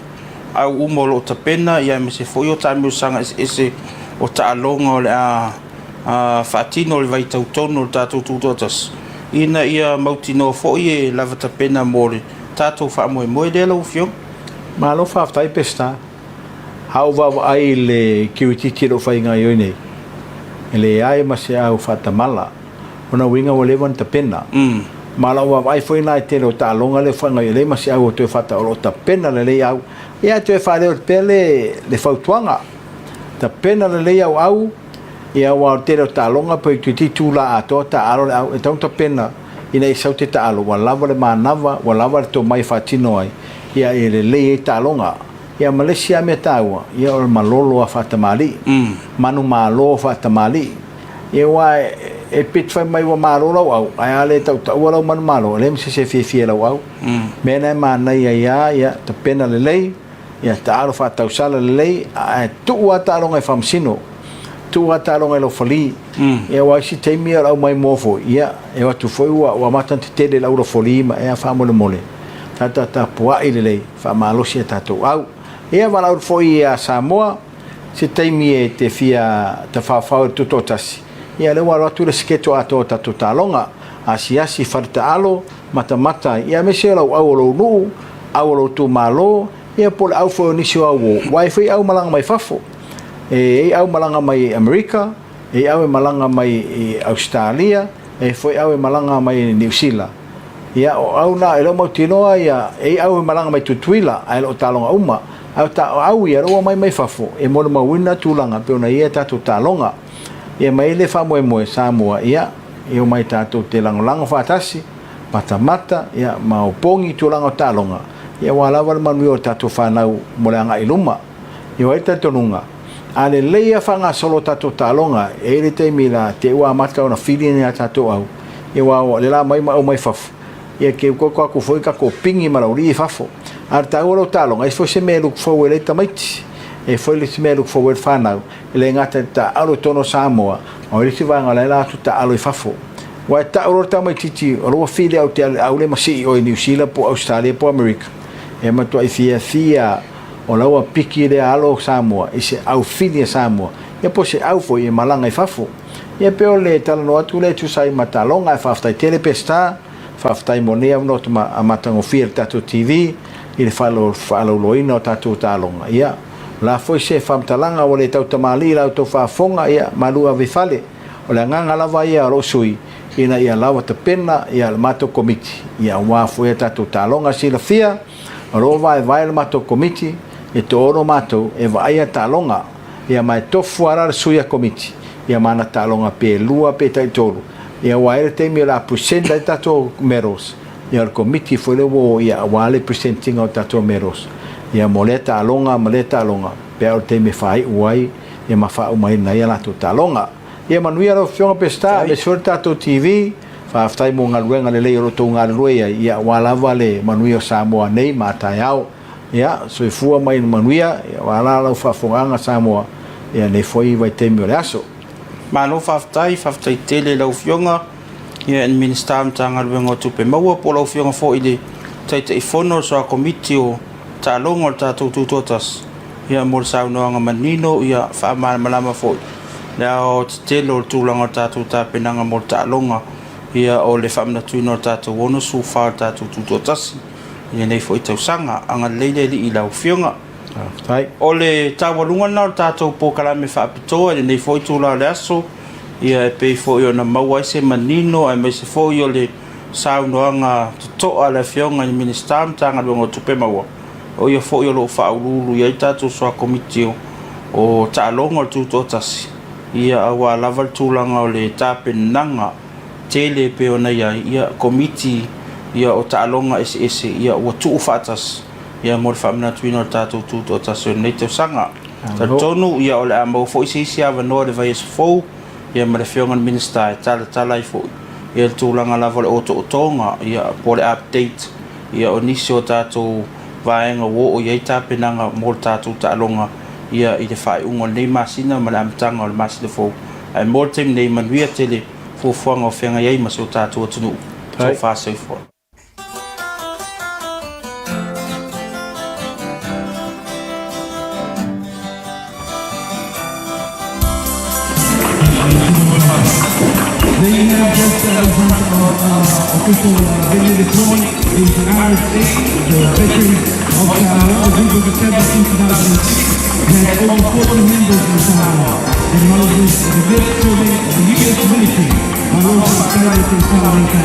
au uma o lo o tapena, ia, aemaise foi o taamilosaga eseese o taaloga o le a faatino i le vaitau tonu o le tatou Tutoatasi, ina ia mautinoa foi e lava tapena mo le tatou faamoemoe lea lau Afioga. Malo faafetai Peseta. A ou vaavaai i le kirikiti o lo o fai gaoioi nei, e leai ma se au faatamala. O na uiga ua leva ona tapena. Ma o lau vaavaai foi la i tele o taaloga lea ua fai gaoioi, e leai ma se au o toe faata, o lo o tapena lelei au. Ia ae toe faaleo atu pea le, le fautuaga, tapena lelei au au, ia aua o le tele o taaloga pe toeitiiti itula atoa taaalo le au, e tatau ona tapena ina ia sau te taaalo ua lava le manava, ua lava le tomai e faatino ai, ia e lelei ai taaloga. Ia ma le isi lava mea taua, ia o le malolo a faatamalii, manumalo faatamalii. Ia aua e pei fai mai ua malo lau au, ae a le tautaua lau manumalo, e leai ma se isi e fiafia i lau au. Mea na e manaia ai lava, ia tapena lelei, ia taalo faatausala lelei, ae tuu lava taaloga i faamasino, tuu lava taaloga i lau fali. Ia aua isi taimi o le au maimoa foi, ia e o atu foi ua amata ona tetele i le aura foli ma ea faamolemole. Tatou tapuai lelei, faamalosi a tatou au. Ia valaau foi ia Samoa, se taimi e te fia tafaofao i le tutoatasi, ia lea ua alo atu le siketo atoa o tatou taaloga, asiasi, fale taalo, matamata, ia aemaise o lau au o lou nuu, au o lou itumalo, ia po o le au foi o nisi o auo, aua e foi au malaga mai fafo. E i ai au malaga mai Amerika, e i ai au e malaga mai i Ausetalia, e i ai foi au e malaga mai Niu Sila. Ia, o au na, e le o mautinoa ia, e i ai au e malaga mai Tutuila, ae le o taaloga uma. Ae o ta, o au ia, o lea ua omai mai fafo, e molimauina tulaga e pei ona i ai a tatou taaloga. Ia, ma e i ai le faamoemoe, Samoa, ia, e omai tatou te lagolago faatasi, matamata, ia, ma opogi tulaga o taaloga, ia, aua lava le manuia o tatou fanau mo le agai i luma. Ia, ua i ai le talitonuga, a lelei lava faagasolo a tatou taaloga, e i ai le taimi la te i ua amata ona fili ni a tatou au, ia, aua o le la mai ma au mai fafo, ia, ke uka aku foi tatou pigi ma laulii i fafo. A o le taua o lau taaloga, e ai foi se mea e look forward ai tamaiti, e ai foi se mea e look forward ai le fanau, e le gata i le taaalo i totonu o Samoa, a o le isi vaega o la e la atu taaalo i fafo. Aua e tau loa le tamaitiiti, o lou afili au te au le masii oe i Niu Sila po o Ausetalia po o Amerika, e matuai fiafia o la ua piki lea alo o Samoa i se au fili a Samoa, ia po o se au foi e malaga i fafo. Ia pei o le talanoa atu lea e tusa ai ma taaloga, ae faafetai tele Peseta, faafetai mo nei avanoa matagofie i le tatou TV i le faalauiloaina o tatou taaloga. Ia, o le a foi se faamatalaga ua le tautamalii i la outou faafofoga, ia, malu ave i fale. O le agaga lava ia o lou sui ina ia lava tapena ia le matou Komiti, ia aua foi a tatou taaloga silafia, o lo o vaevae le matou Komiti, e toaono matou e vaaia taaloga, ia ma e tofu lava la le sui a Komiti ia ma ana taaloga pe lua pe taitolu, ia aua e i ai le taimi o le a present ai tatou medals, ia o le Komiti foi lea ua o ia aua le present ina o tatou medals, ia mo lea taaloga ma lea taaloga, pe a o le taimi e faaiu ai ia ma faaumaina ai a latou taaloga. Ia manuia lau Afioga Peseta, aemaise foi le tatou TV, faafetai mo galuega lelei o lo outou galulue ai, ia aua lava le manuia o Samoa nei ma a taeao. Ia, soifua ma ia manuia, ia aua la lau faafofogaaga Samoa, ia nei foi vaitaimi o le aso. Malo faafetai, faafetai tele i lau Afioga ia i le Minisita o Matagaluega o Tupe Maua po o lau Afioga foi i le Taitaifono o le Soa Komiti o Taaloga o le tatou Tutoatasi ia mo le saunoaga manino ia faamalamalama foi le aoaotetele o le tulaga o le tatou tapenaga mo le taaloga ia o le faamanatuina o le tatou 64 o le tatou Tutoatasi i lenei foi tausaga. Agalelei le Alii i lau Afioga. Faafetai. O le taualuga lena o le tatou polokalame faapitoa i lenei foi itula o le aso, ia e pei foi ona maua ai se manino aemaise foi o le saunoaga totoa a le Afioga i le Minisita o Matagaluega o Tupe Maua, o ia foi o lo o faauluulu i ai tatou soa komiti o taaloga o le Tutoatasi, ia aua lava le tulaga o le tapenaga tele e pei ona i ai ia komiti ia o taaloga eseese ia ua tuu faatasi ia mo le faamanatuina o le tatou Tutoatasi o lenei tausaga. Talitonu ia o le a maua foi se isi avanoa i le vaiaso fou ia ma le Afioga i le Minisita e talatala ai foi ia le tulaga lava o le ootootoga ia po o le update ia o nisi o tatou vaega ua oo i ai tapenaga mo le tatou taaloga ia i le faaiuga o lenei masina ma le amataga o le masina fou. Ae mo le taimi nei, manuia tele fuafuaga o feagai ai ma si o tatou atunuu. Tofa soifua. They have just in front of official video this morning is RSA, the veterans of Samoa. The group was established in 2006 and has over 40 members in Samoa. It acknowledges the death serving the U.S. military while also celebrating Samoa.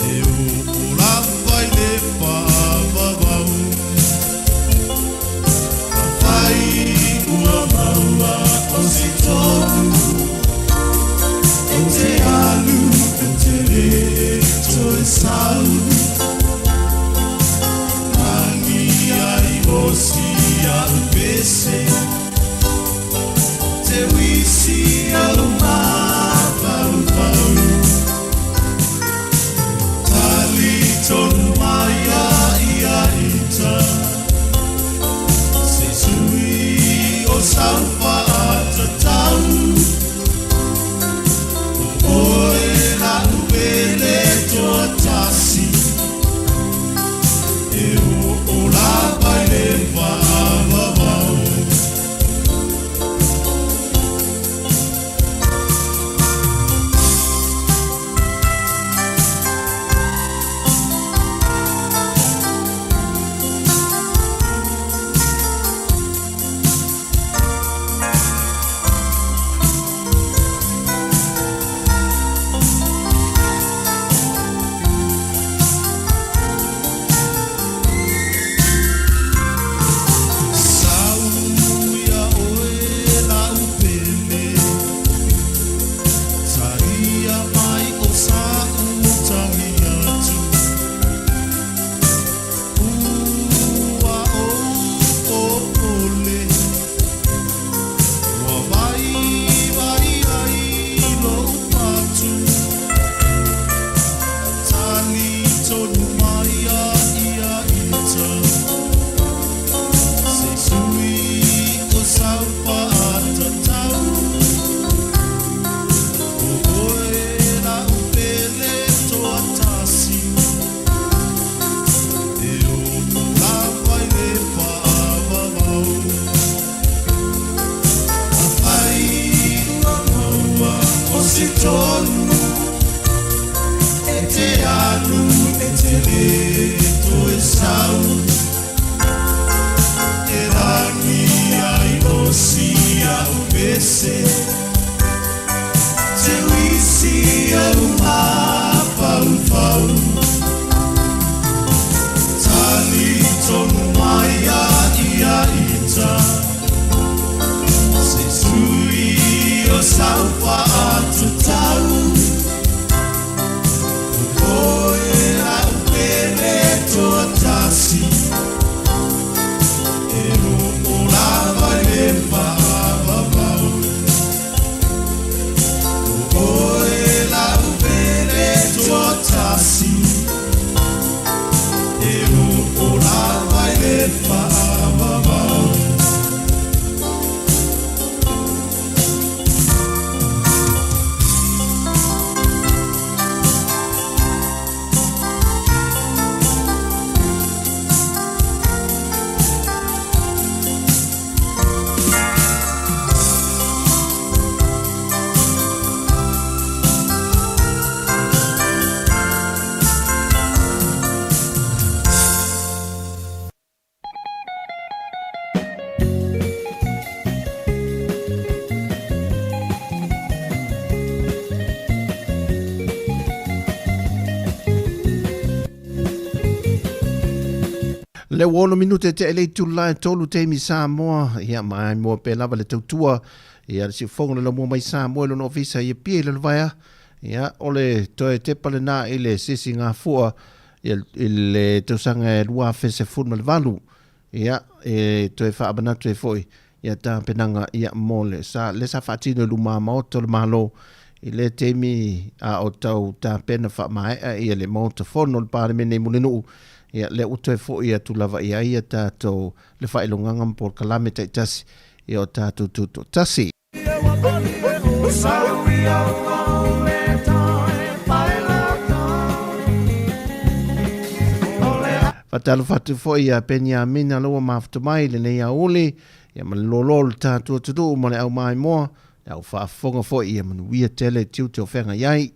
E upu lava i le faavavau. Le ua ono minute e tea i le itula e tolu taimi Samoa, ia maimoa pea lava le tautua, ia le siufofoga o le laumua mai Samoa i lona ofisa i Apia i Lalovaea, ia o le toe tepa lena i le sisigafua ia i le tausaga e 2018. Ia, e toe faamanatu ai foi ia tapenaga ia mo le sa, le sa faatino i luma Maota o le Malo i lea taimi a o tau tapena faamaea ia le Maota Fono o le Palemene i Mulinuu, ia lea ua toe foi atu lava i ai ia tatou le faailogaga ma polokalame taitasi ia o tatou tutoatasi. Faatalofa atu foi ia Peniamina la ua mafuta mai i lenei aoauli, ia ma le loaloa o le tatou atunuu ma le au maimoa, le au faafofoga foi ia manuia tele tiute o feagai ai.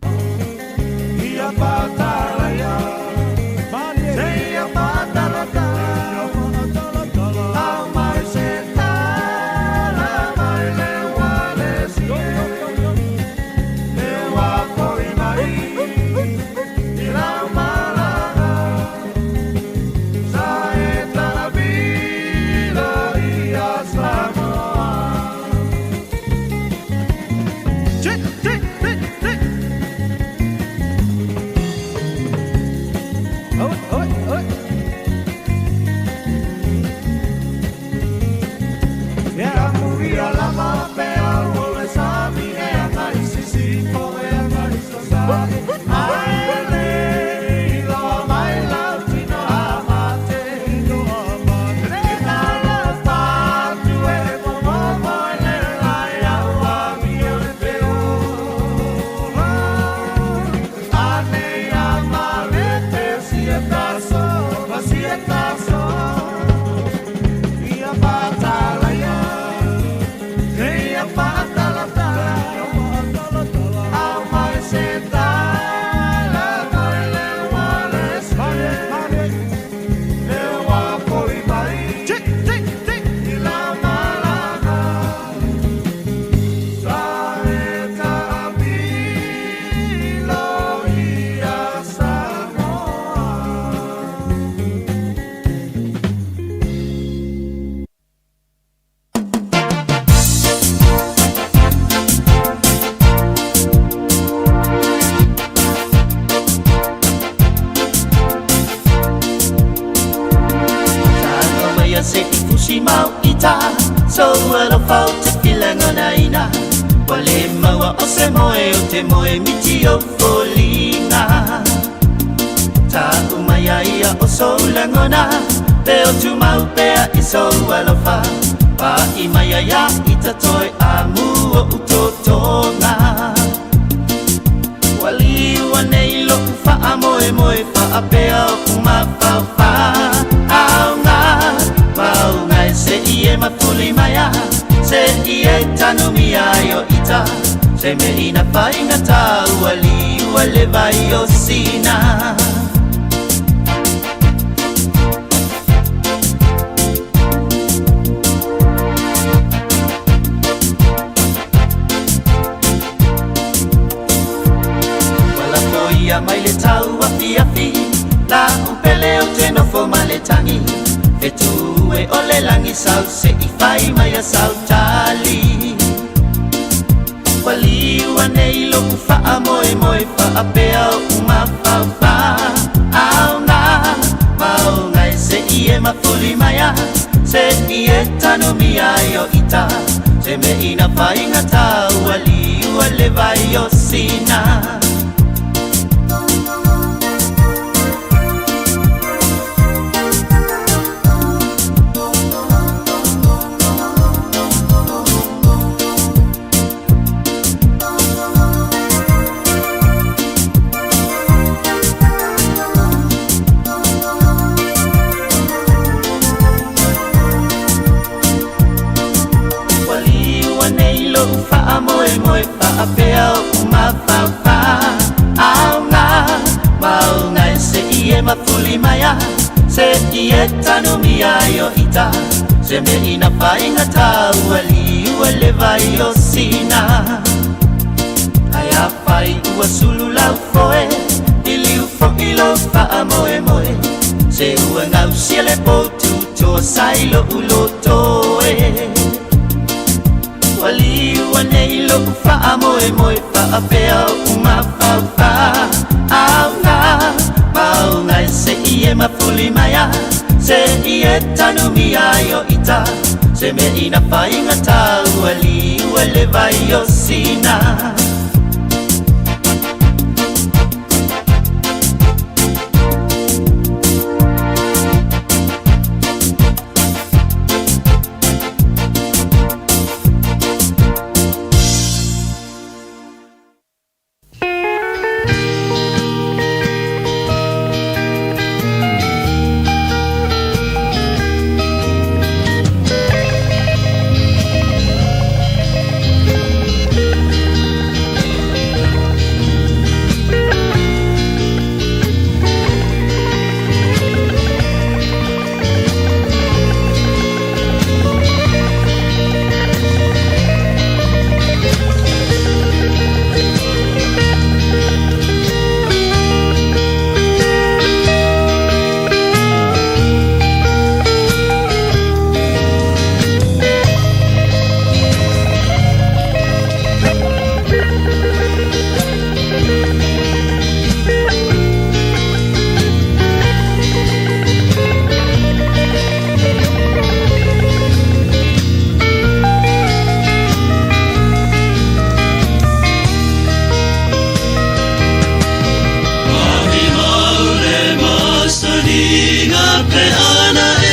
faiga pe ana e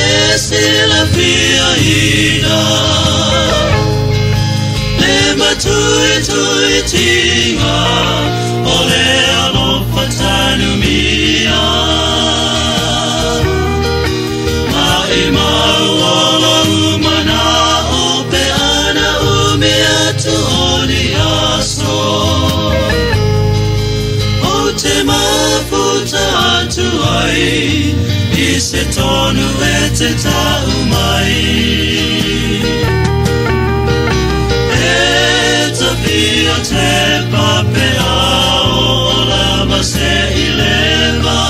silafiaina Le matuituitiga o le alofa tanumia. Maʻimau o lou manaʻo pe ana umi atu o ni aso. Ou te mafuta atu ai i se tonu e te tau mai. E tawhia te pape a o lama se i leva.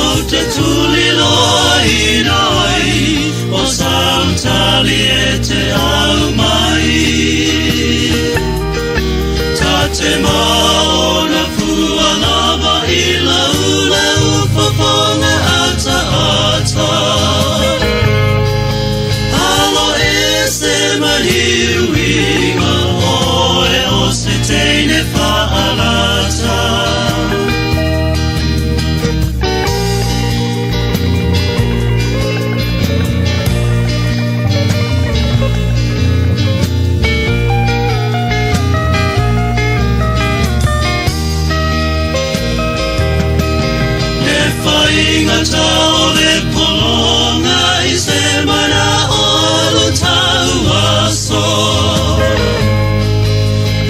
O te tuliloaina ai o sau tali e te au mai. Ta te maona fua lava i lau lau fofoga ataata. Alo ese ma liuiga oe o se teine faalata. Le faigata o le pologa i se manaʻo alu tau aso.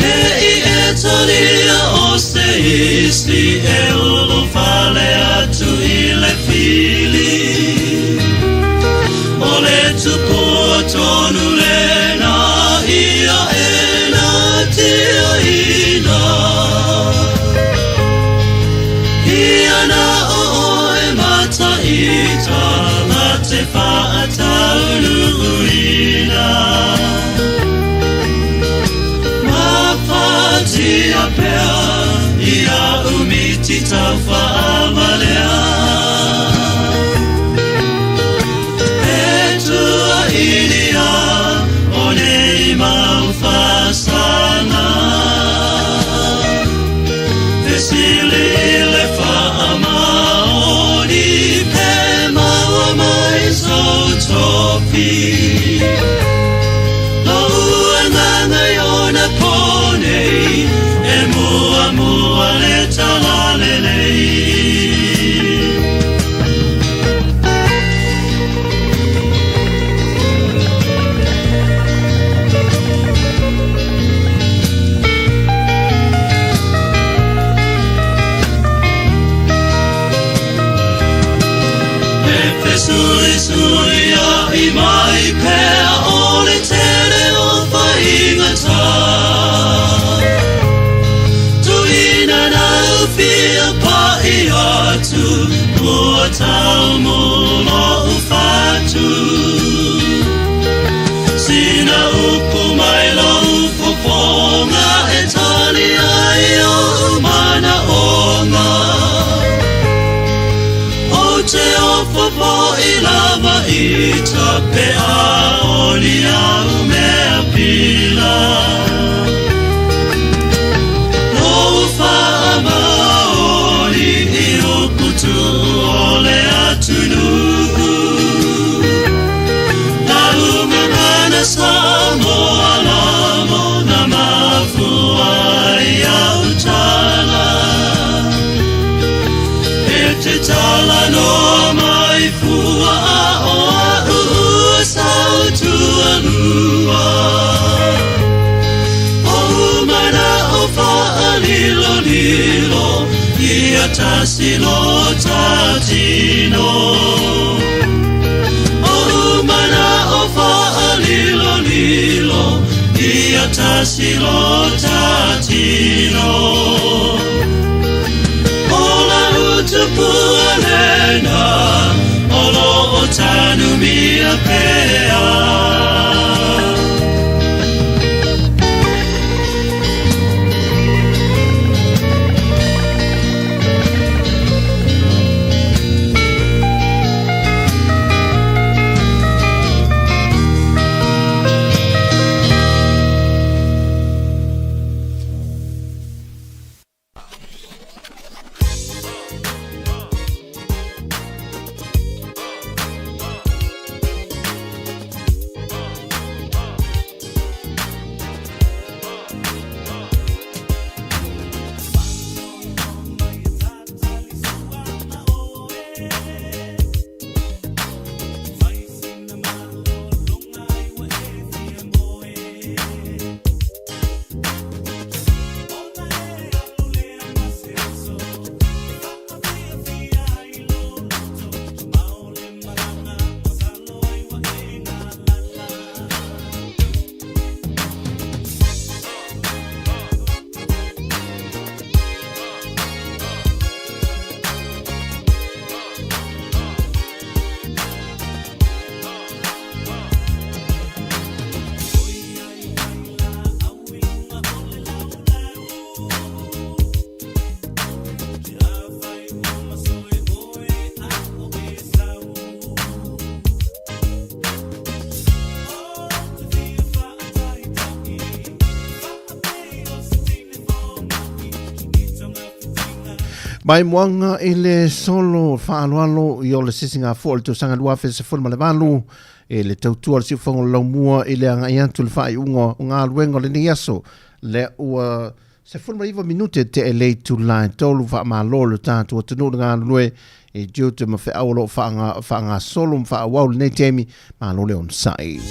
Ne i e talia o se isi e ulufale atu i le fili. O le tupua tonu lena ia e natiaina. Ia na o oe mataita la te faataunuuina. Mafatia pea ia umiti taufaamalea. E tuainia o nei mau fasaga. Fesili i le faamaoni pe maua mai sou tofi. Lou agaga i ona po nei, e muamua le talalelei. E fesuisuiaʻi mai pea o le tele o faigata. Tuina nau fia paʻi atu ua taumu loʻu fatu. Sina upu mai lou fofoga e tali ai oʻu manaʻoga. Ou te ofo foʻi lava ita pe a o ni au mea pila. Lou faamaoni i upu tuu o le atunuu. Lau gagana Samoa lamo na mafua ai au tala. E te talanoa mai fua a o a'u ua sautualua. Ou manaʻo faalilolilo ia tasi lo ta tino. Ou manaʻo faalilolilo ia tasi lo ta tino. O lau tupua lena o loo tanumia pea. Mai moaga i le solo faaaloalo i o le sisigafua o le tausaga 2018 e le tautua o le siufofoga o le laumua i le agai atu i le faaiuga o galuega o lenei aso lea ua 19 minute te e le itula e tolu. Faamalo le tatou atunuu le galulue i tiute ma feau o lo o faagasolo ma faaauau lenei taimi. Malo le onosai.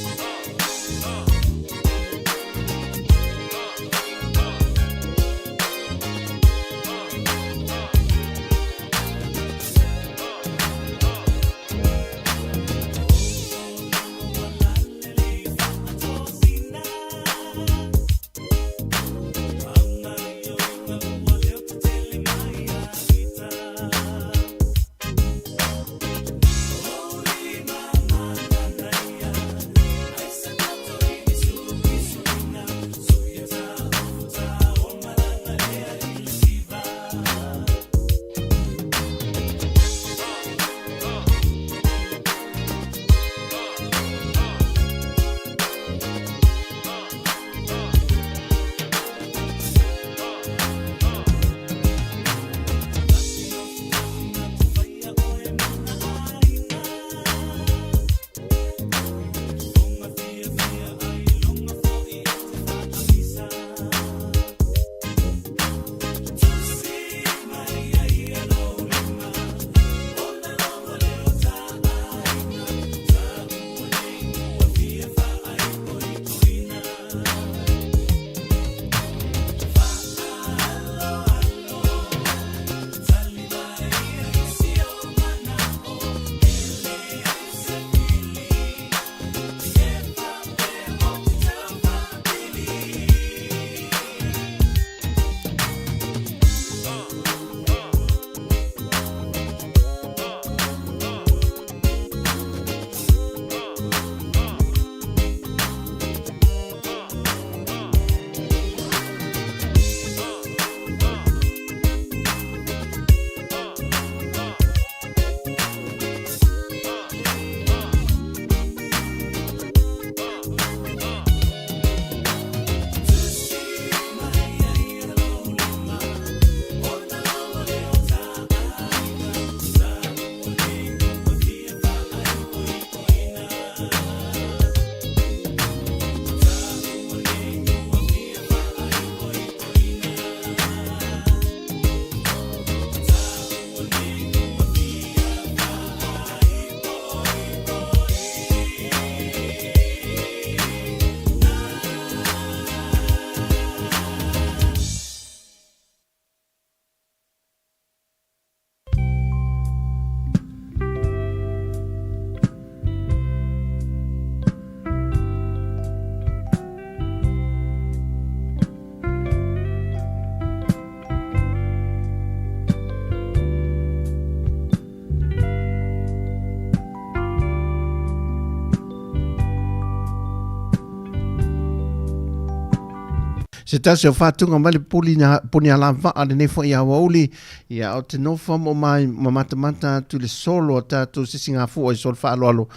Se tasi o whātunga mai le poli na poni ala waa le nei foi awauli ia o te nofo mo mai ma matamata atu le solo a tātou sisi ngā fua i solo whaaloalo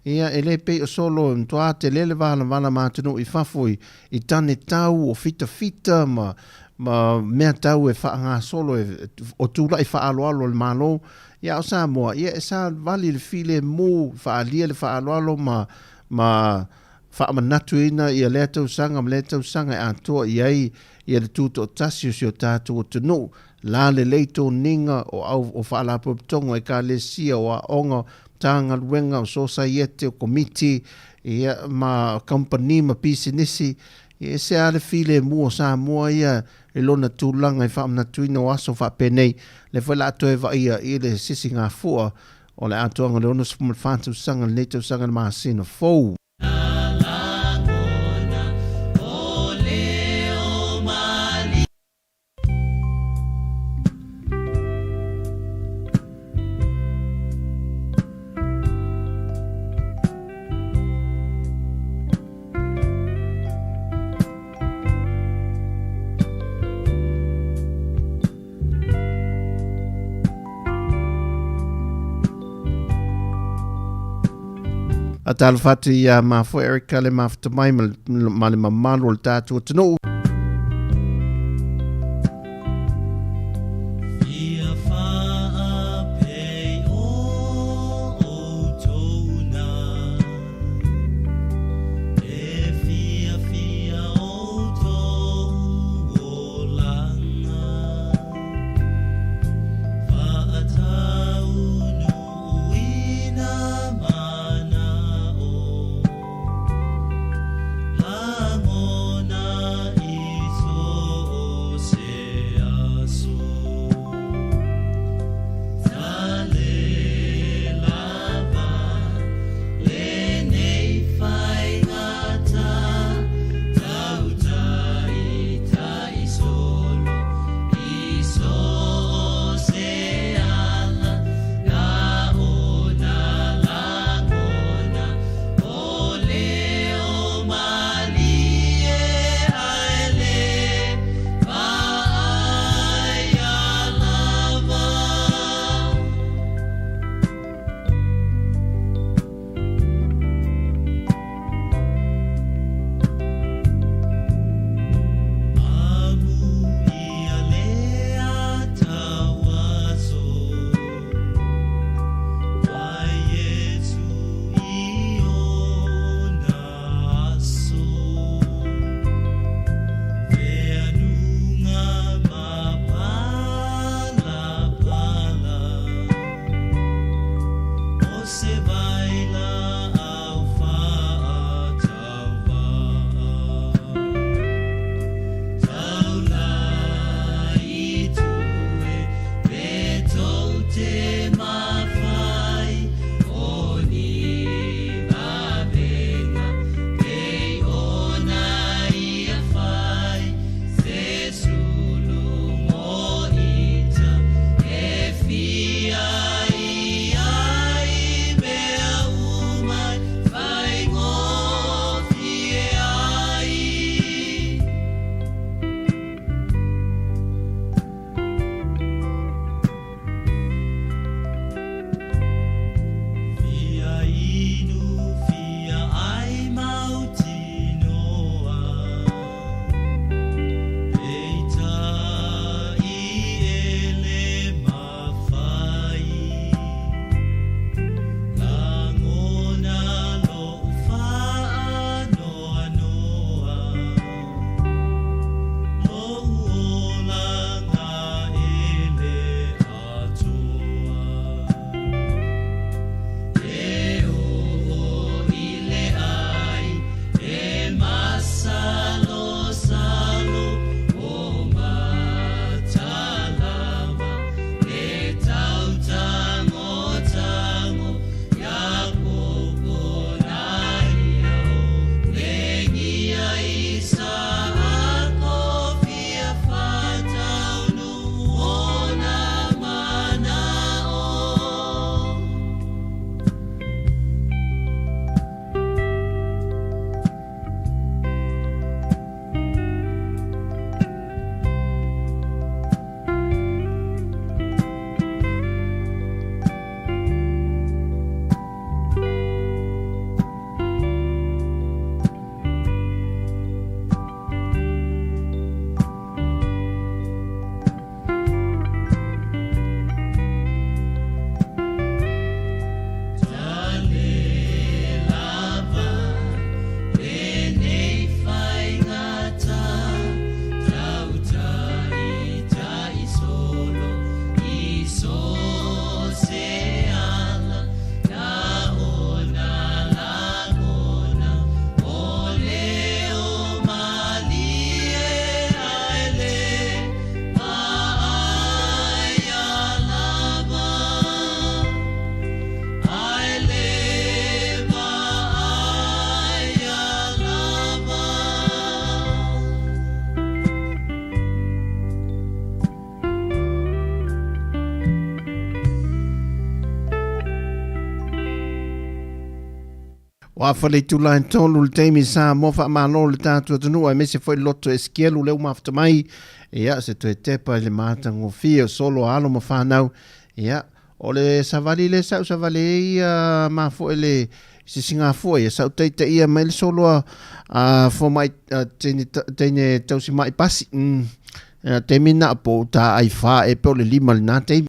ia e le pei o solo e mtoa te lele wala wala ma atunuu i fafo i, i tane tau o fita fita ma ma mea tau e whaangasolo e, o tūlai whaaloalo le malo ia o Samoa ia e sa vali le file mū whaalia le whaaloalo ma ma faamanatuina ia lea tausaga ma lea tausaga e atoa i ai ia le tutoatasi o si o tatou atunuu, la lelei toniga o au o faalapotopotoga o ekalesia, o aoga, o Matagaluega, o sosaiete, o komiti, ia, ma kamupani ma pisinisi. Ia, e ese lava le filemu o Samoa ia i lona tulaga i faamanatuina o aso faapenei, lea foi o le a toe vaaia i le sisigafua o le atoaga o le 64 tausaga lenei tausaga i le masina fou. A talofa atu i a mafoe Erica le mafuta mai ma le mamalu o le tātou atunuu. Ua afa le itula e tolu le taimi i Samoa, faamalo le tatou atunuu aemaise foi le loto Esikielu lea ua mafuta mai. Ia, se toe tepa i le matagofie o solo a alo ma fanau. Ia, o le savali lea sa ou savali ai ia mafoe le sisigafua ia sa ou taitaia mai le solo a, a fomai a teine, teine tausi mai pasi. Ia, taimi na po ou taai wha e pe o le lima lena taimi.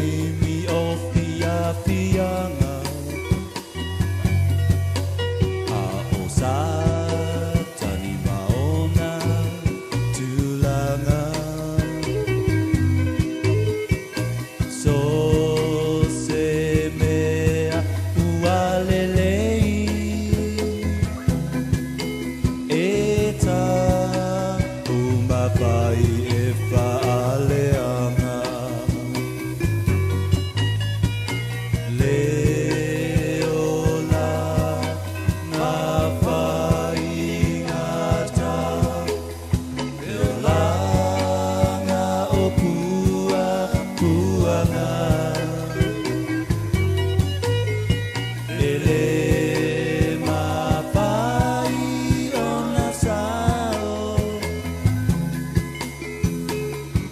taimi o fiafiaga A o Satani ma ona tulaga So se mea ua lelei E taumafai e faaleaga Le olaga faigata Le olaga o puapuaga E le mafai ona sao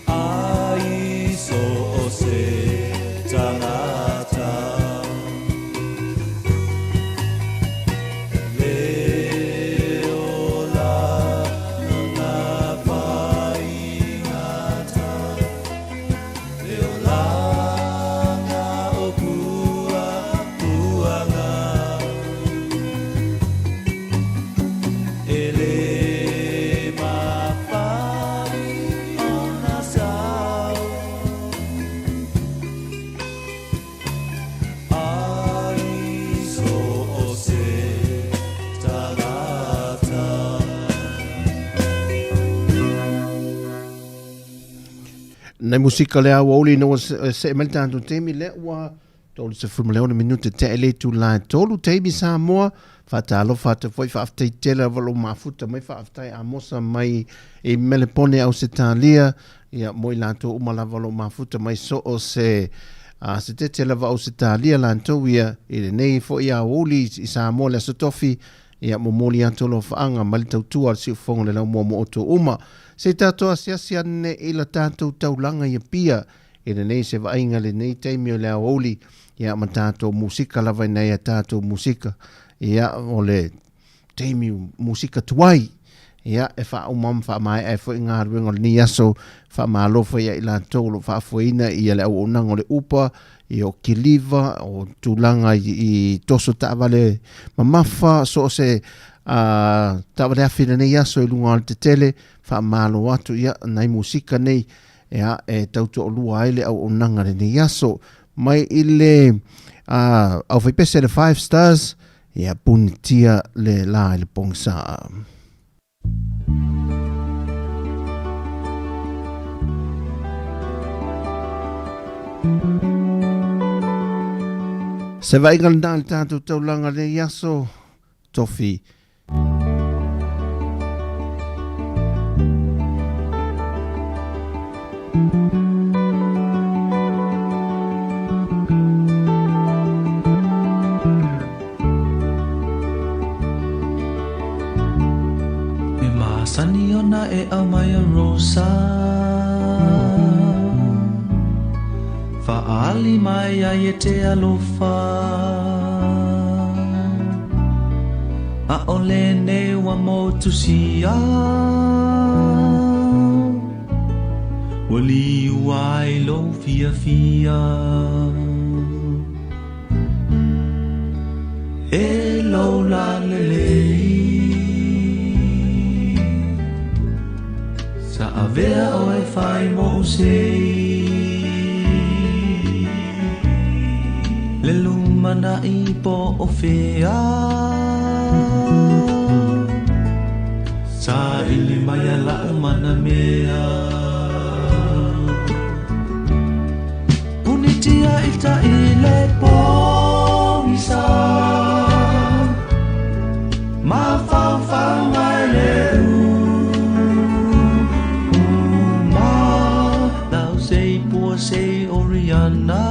ai so o se tagata. Le olaga faigata, le olaga o puapuaga. E le mafai ona sao ai so o se tagata. Nai musika le aoauli ina ua see mai le tatou taimi lea ua 36 minute tea i le itula e tolu taimi Samoa. Faatalofa atu foi, faafetai tele lava lou mafuta mai, faafetai Amosa mai i Melepone Ausetalia, ia mo i latou uma lava o lou mafuta mai so o se a se tete lava Ausetalia latou ia i lenei foi aoauli i Samoa le Aso Tofi. Ia momoli atu alofaaga mai le tautua a le Siufofoga o le Laumua mo outou uma. Se i tatou asiasi ane i la tatou taulaga i Apia i lenei se vaaiga lenei taimi o le aoauli, ia ma tatou musika lava i nai a tatou musika. Ia o le taimi musika tuai. Ia e faauma ma faamaea ai foi galuega o lenei aso. Faamalo foi ia i latou o lo o faafoeina ia le auaunaga o le Upa, ia o kiliva, o tulaga i toso taavale mamafa, so o se taavale afi i lenei aso i luga o le tetele. Faamalo atu ia nai musika nei ia, e tautoalua ai le auaunaga i lenei aso. Mai i le aufaipese le Five Stars, ia punitia le la i le pogisa. Se vaaiga lena i le tatou taulaga i lenei aso, Tofi. E masani ona e aumai a Rosa Faaali mai ai e te alofa ʻAʻole nei ua motusia Ua liu ai lou fiafia E lou lalelei Sa avea ʻoe fai moʻu sei Le lumanaʻi po o fea Saili mai a laʻu manamea Punitia i tai le pogisa Mafaufau mai le uma Lau sei pua sei Oriana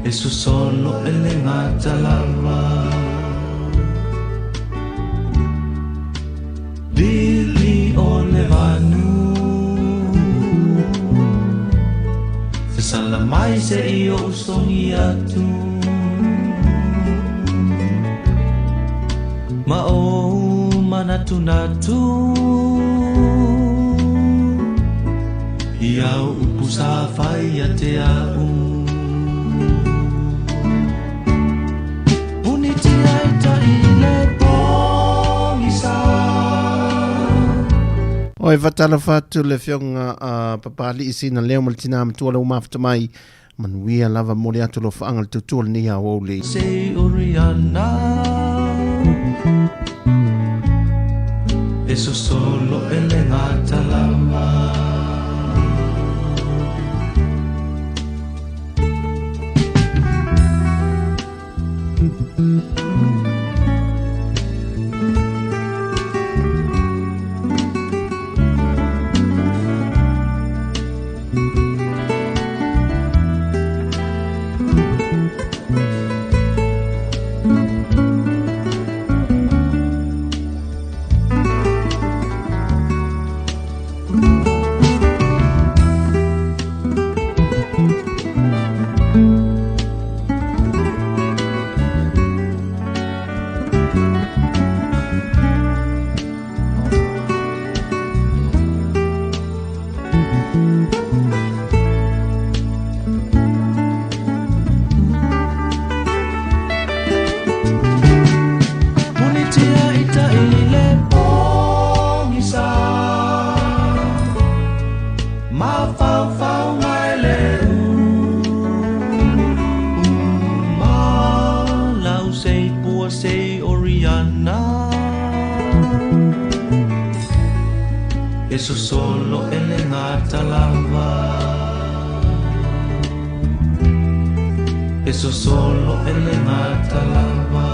E sosolo e le gata lava Lili o le vanu Sasala mai se i ou songi atu Ma ou manatunatu. I au upu sa fai ia te au. Punitia i tai le pogisa. Oi, faatalofa atu le afioga a Papalii Sina Leo ma le Tina Matua le ua mafuta mai. Manuia lava momoli atu alofaaga le tautua lenei aoauli. Se Oriana E sosolo e le gata lava. Punitia i tai le pogisa Mafaufauga e le uma Lau sei pua sei Oriana E sosolo e le gata lava E sosolo e le gata lava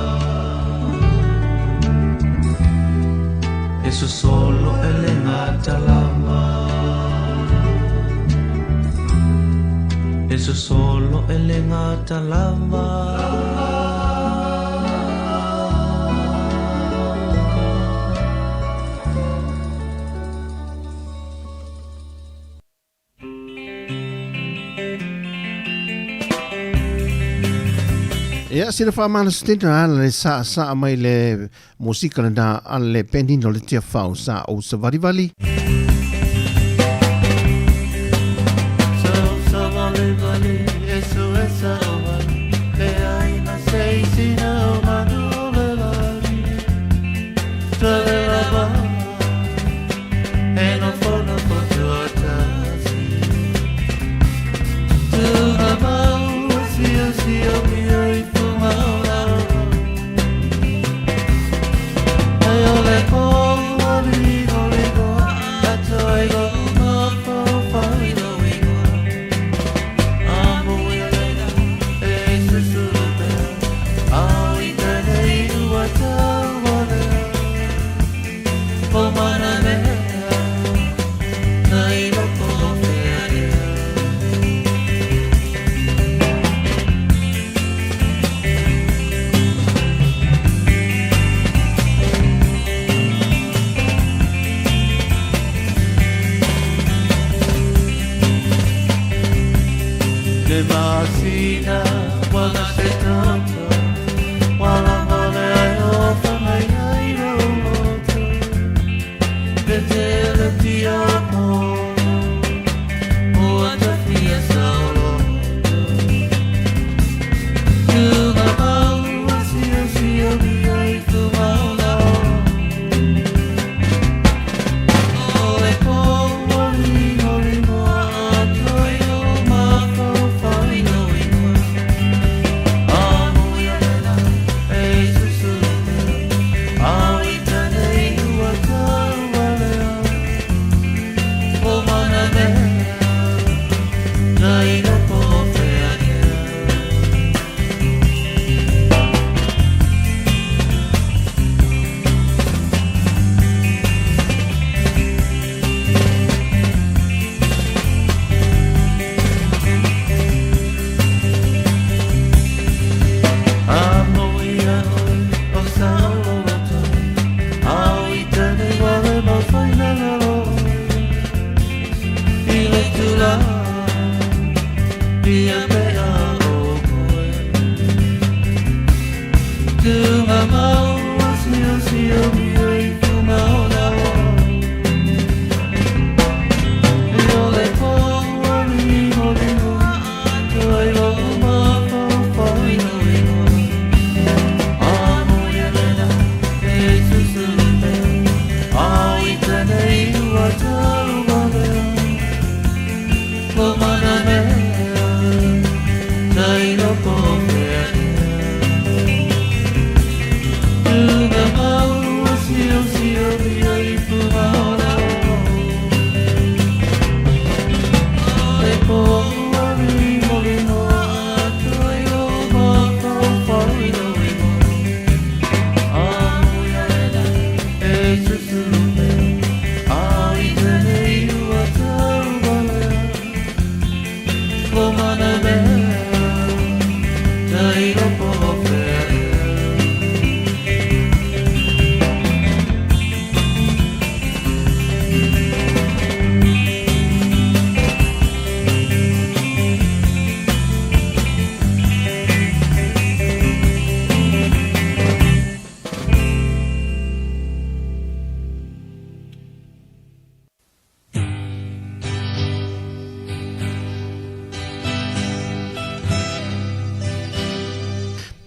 E sosolo e le gata lava E sosolo e le gata lava. Ia, sina faamalositino ala le saasaa mai le musika lena a le penina o le Tiafau sa ou savalivali.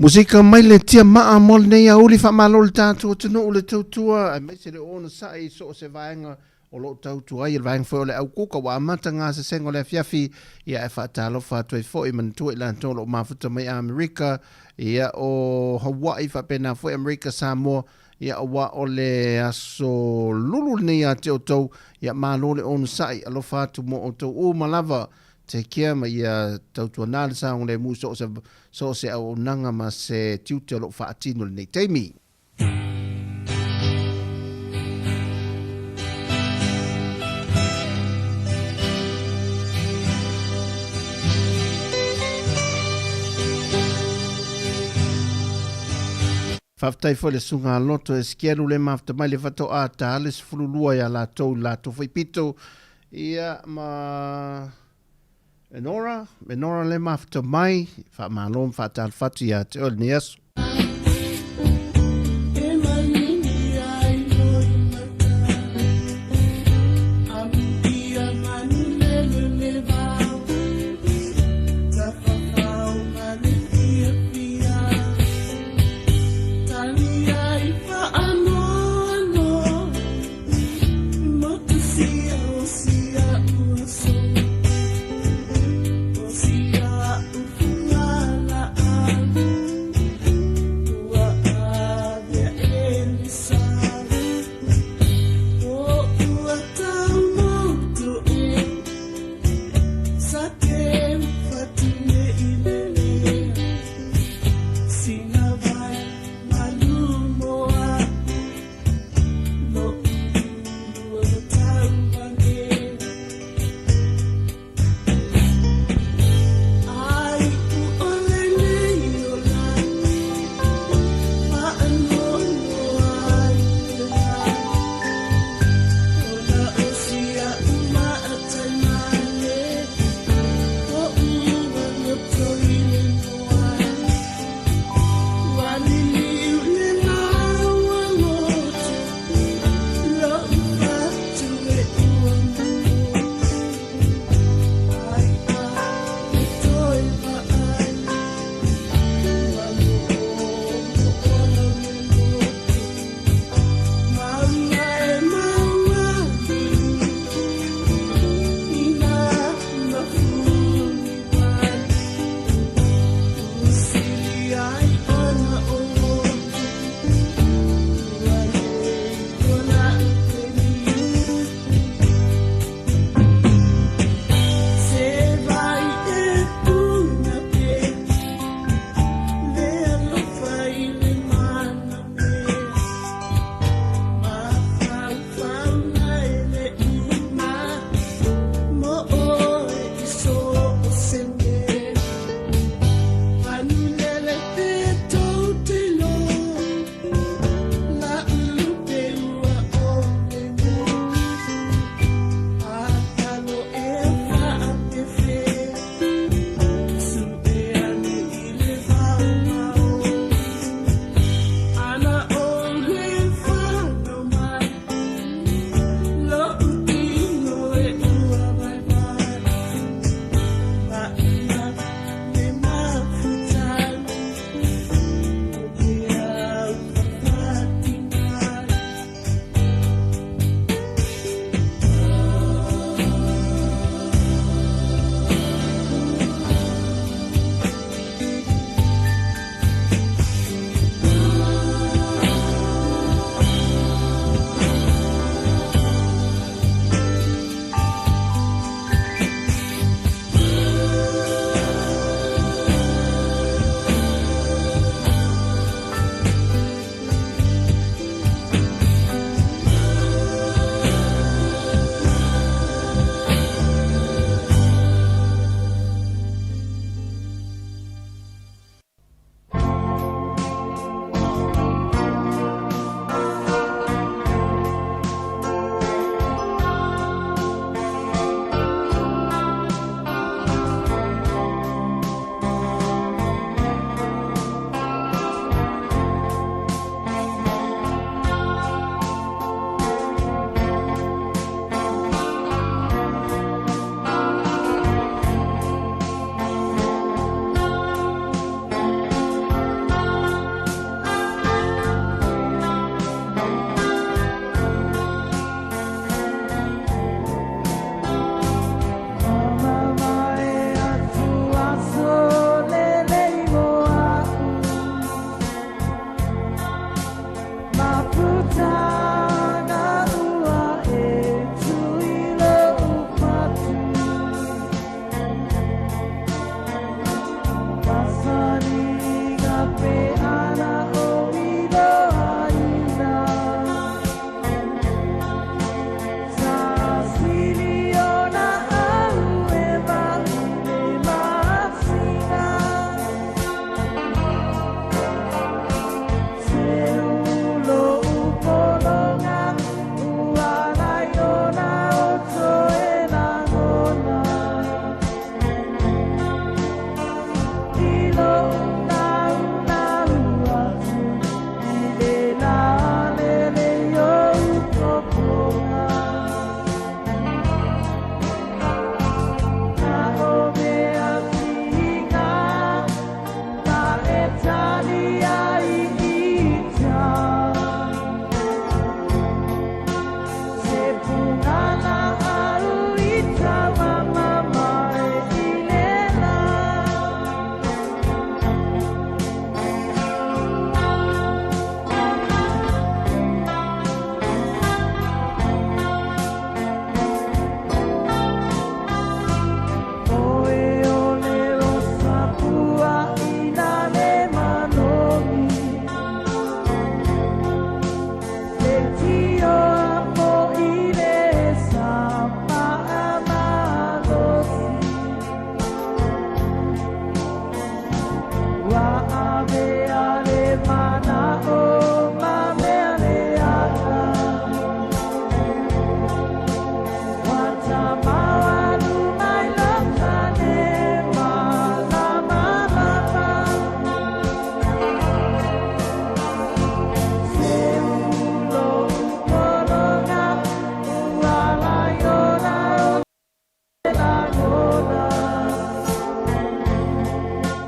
Musika mai le tia maa mo lenei aoauli. Faamalo le tatou atunuu le tautua aemaise le onosai i so o se vaega o lo o tautua ai, le vaega foi o le aukuka ua amata gasesega o le afiafi. Ia, e faatalofa atu ai foi, manatua i latou o lo o mafuta mai Amerika, ia, o Hawaii, faapena foi Amerika Samoa, ia, aua o le aso lulu lenei ia te outou. Ia, malo le onosai, alofa atu mo outou uma lava. Take care ma ia tautuana le saogalemu i so o se auaunaga ma se tiute o lo o faatino i lenei taimi. Faafetai foi le susuga Loto Esikielu le mafuta mai le faatoa ta le 12 ia latou i latou foi pito ia ma Enora, Enora le mafuta mai, faamalo ma faatalofa atu ia te oe lenei aso.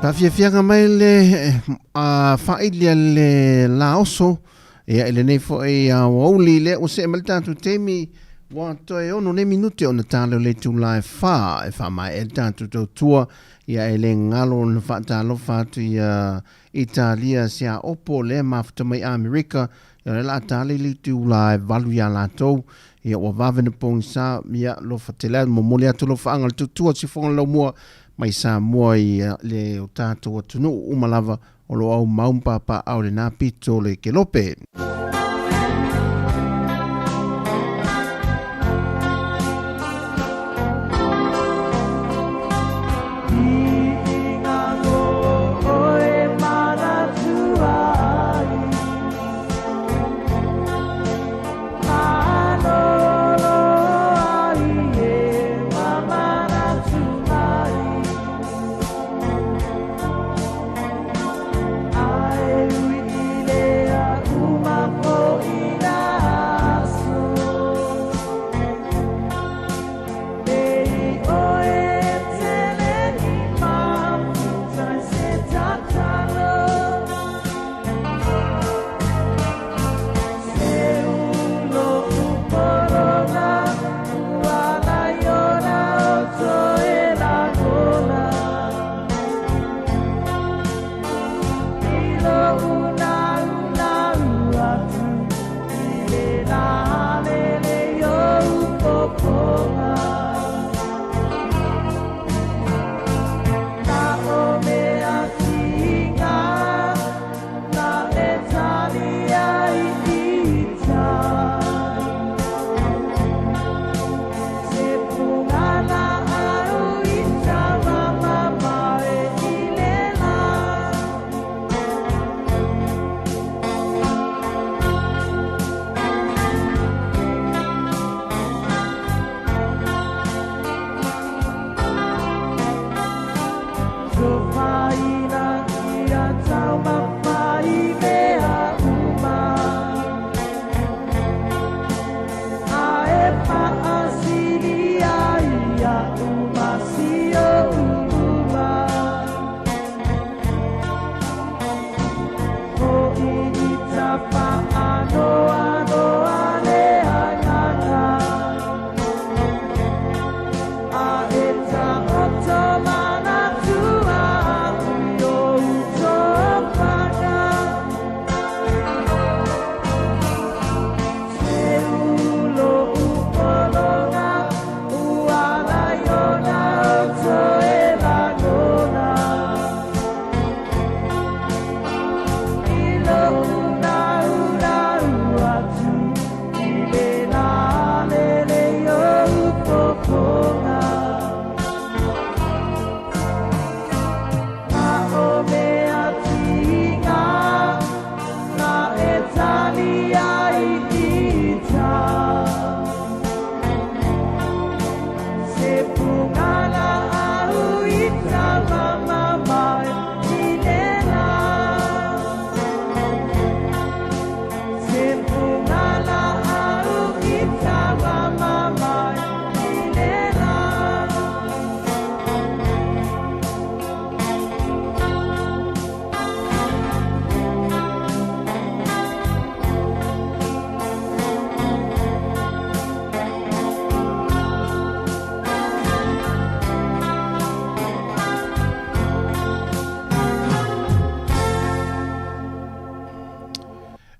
Faafiafiaga mai le faaili a le Laoso ia i lenei foi aoauli lea ua see mai le tatou taimi ua toe ono nei minute ona tala o le itula e fa e faamaea ai le tatou tautua ia e le galo ona faatalofa atu ia Italia Siaopo lea mafuta mai Amerika ia o lea la tala i le itula e valu ia latou ia ua vave na pogisa ia lofa tele atu momoli atu alofaaga le tautua sifoga le laumua mai Samoa i le o tatou atunuu uma lava o lo o aumau ma papaaao i lena pito o le kelope.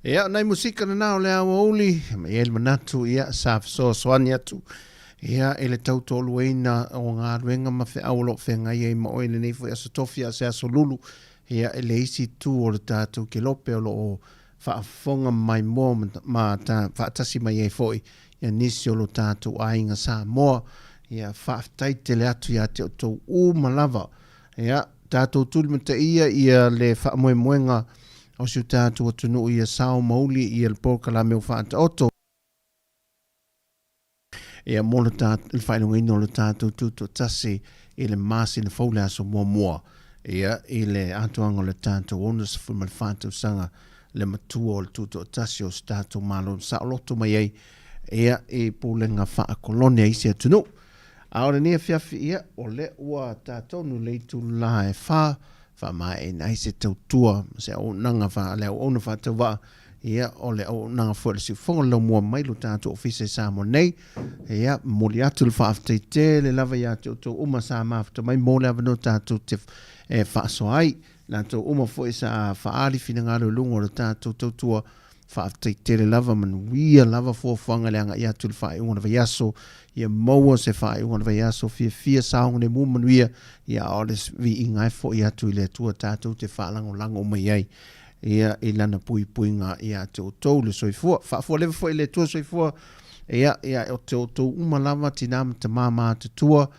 Ia, o nai musika na o le aoauli, ma i ai le manatu, ia, sa fesoasoani atu, ia, i le tautoaluaina o galuega ma feau o lo o feagai ai ma oe i lenei foi aso tofi a o se aso lulu, ia, i le isi itu o le tatou kelope o lo o faafofoga maimoa ma faatasi mai ai foi ia nisi o lo tatou aiga Samoa. Ia, faafetai tele atu ia te outou uma lava. Ia, tatou tulimataia ia le faamoemoega o si o tatou atunuu ia sao ma uli ia le polokalame o Faataoto. Ia, mo le le faailogaina o le tatou tutoatasi i le masina fou le aso muamua, ia, i le atoaga o le tatou 64 tausaga le matua o le tutoatasi o se tatou Malo na saoloto mai ai, ia, i pulega faakolone a isi atunuu. A o lenei afiafi, ia, o lea ua ta tonu le itula e fa. Faamaeaina ai se tautua ma se auaunaga le auauna faatauvaa, ia, o le auaunaga foi a le Siufofoga o le Laumua mai lo tatou Ofisa i Samoa nei. Ia, momoli atu le faafetai tele lava ia te outou uma sa mafuta mai mo le avanoa tatou te e faasoa ai. Latou uma foi sa faaali finagalo i luga o le tatou tautua, Faafetai tele lava, manuia lava fuafuaga i le agai atu i le faaiuga o le vaiaso. Ia maua se faaiuga o le vaiaso fiafia, saogalemu manuia, ia a o le viiga e foi atu i le Atua tatou te faalagolago mai ai ia i Lana puipuiga ia te outou le soifua. Faafualeva foi i le Atua soifua ia ia te outou uma lava, tina ma tama matutua,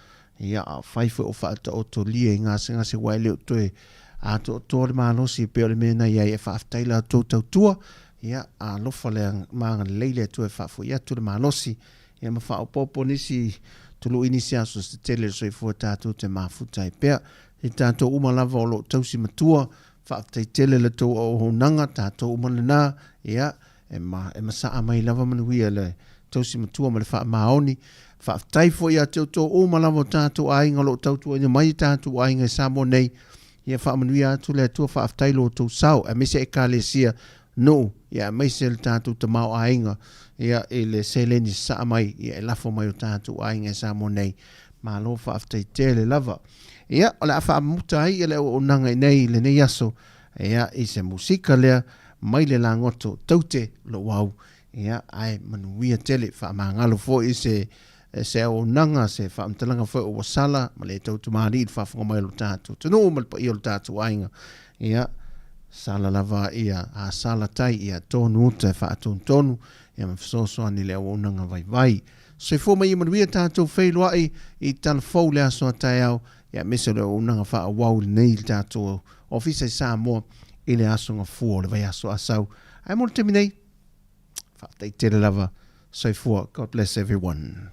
Ia, afai foi o faataotolia i gasegase ua e le o toe atoatoa le malosi e pei o le mea na i ai e faafetai la outou tautua, ia, alofa le ma agalelei le Atua e faafoi atu le malosi, ia ma faaopoopo nisi tului nisi aso se tele o le soifua tatou te mafuta ai pea. I tatou uma lava o lo o tausi matua, faafetai tele le tou auaunaga, tatou uma lena, ia, E ma, e masaa mai lava manuia le tausi matua ma le faamaoni. Faafetai foi ia te outou uma lava o tatou aiga o lo o tautuaina mai i tatou aiga i Samoa nei. Ia faamanuia atu le Atua, faafetai lo outou sao, aemaise Ekalesia, nuu, ia aemaise le tatou tamaoaiga, ia i le seleni sasaa mai, ia e lafo mai o tatou aiga i Samoa nei. Malo faafetai tele lava. Ia, o le a faamuta ai ia le auaunaga i nei i lenei aso, Ia, i se musika lea mai le lagoto taute lou au, ia, ae manuia tele, faamagalo foi i se, se auaunaga, se faamatalaga foi o ua sala ma le tautumalii i le faafofoga mai o lo tatou atunuu ma le paia o lo tatou aiga. Ia, sala lava ia, a sala tai, ia tonu uta e faatonutonu, ia ma fesoasoani i le auaunaga vaivai. Soifua ma ia manuia tatou feiloai i tala fou le aso a taeao, ia aemaise o le auaunaga faaauau lenei i le tatou Ofisa i Samoa i le aso Gafua o le vaiaso Asau. Ae mo le taimi nei, faafetai tele lava. Soifua. God bless everyone.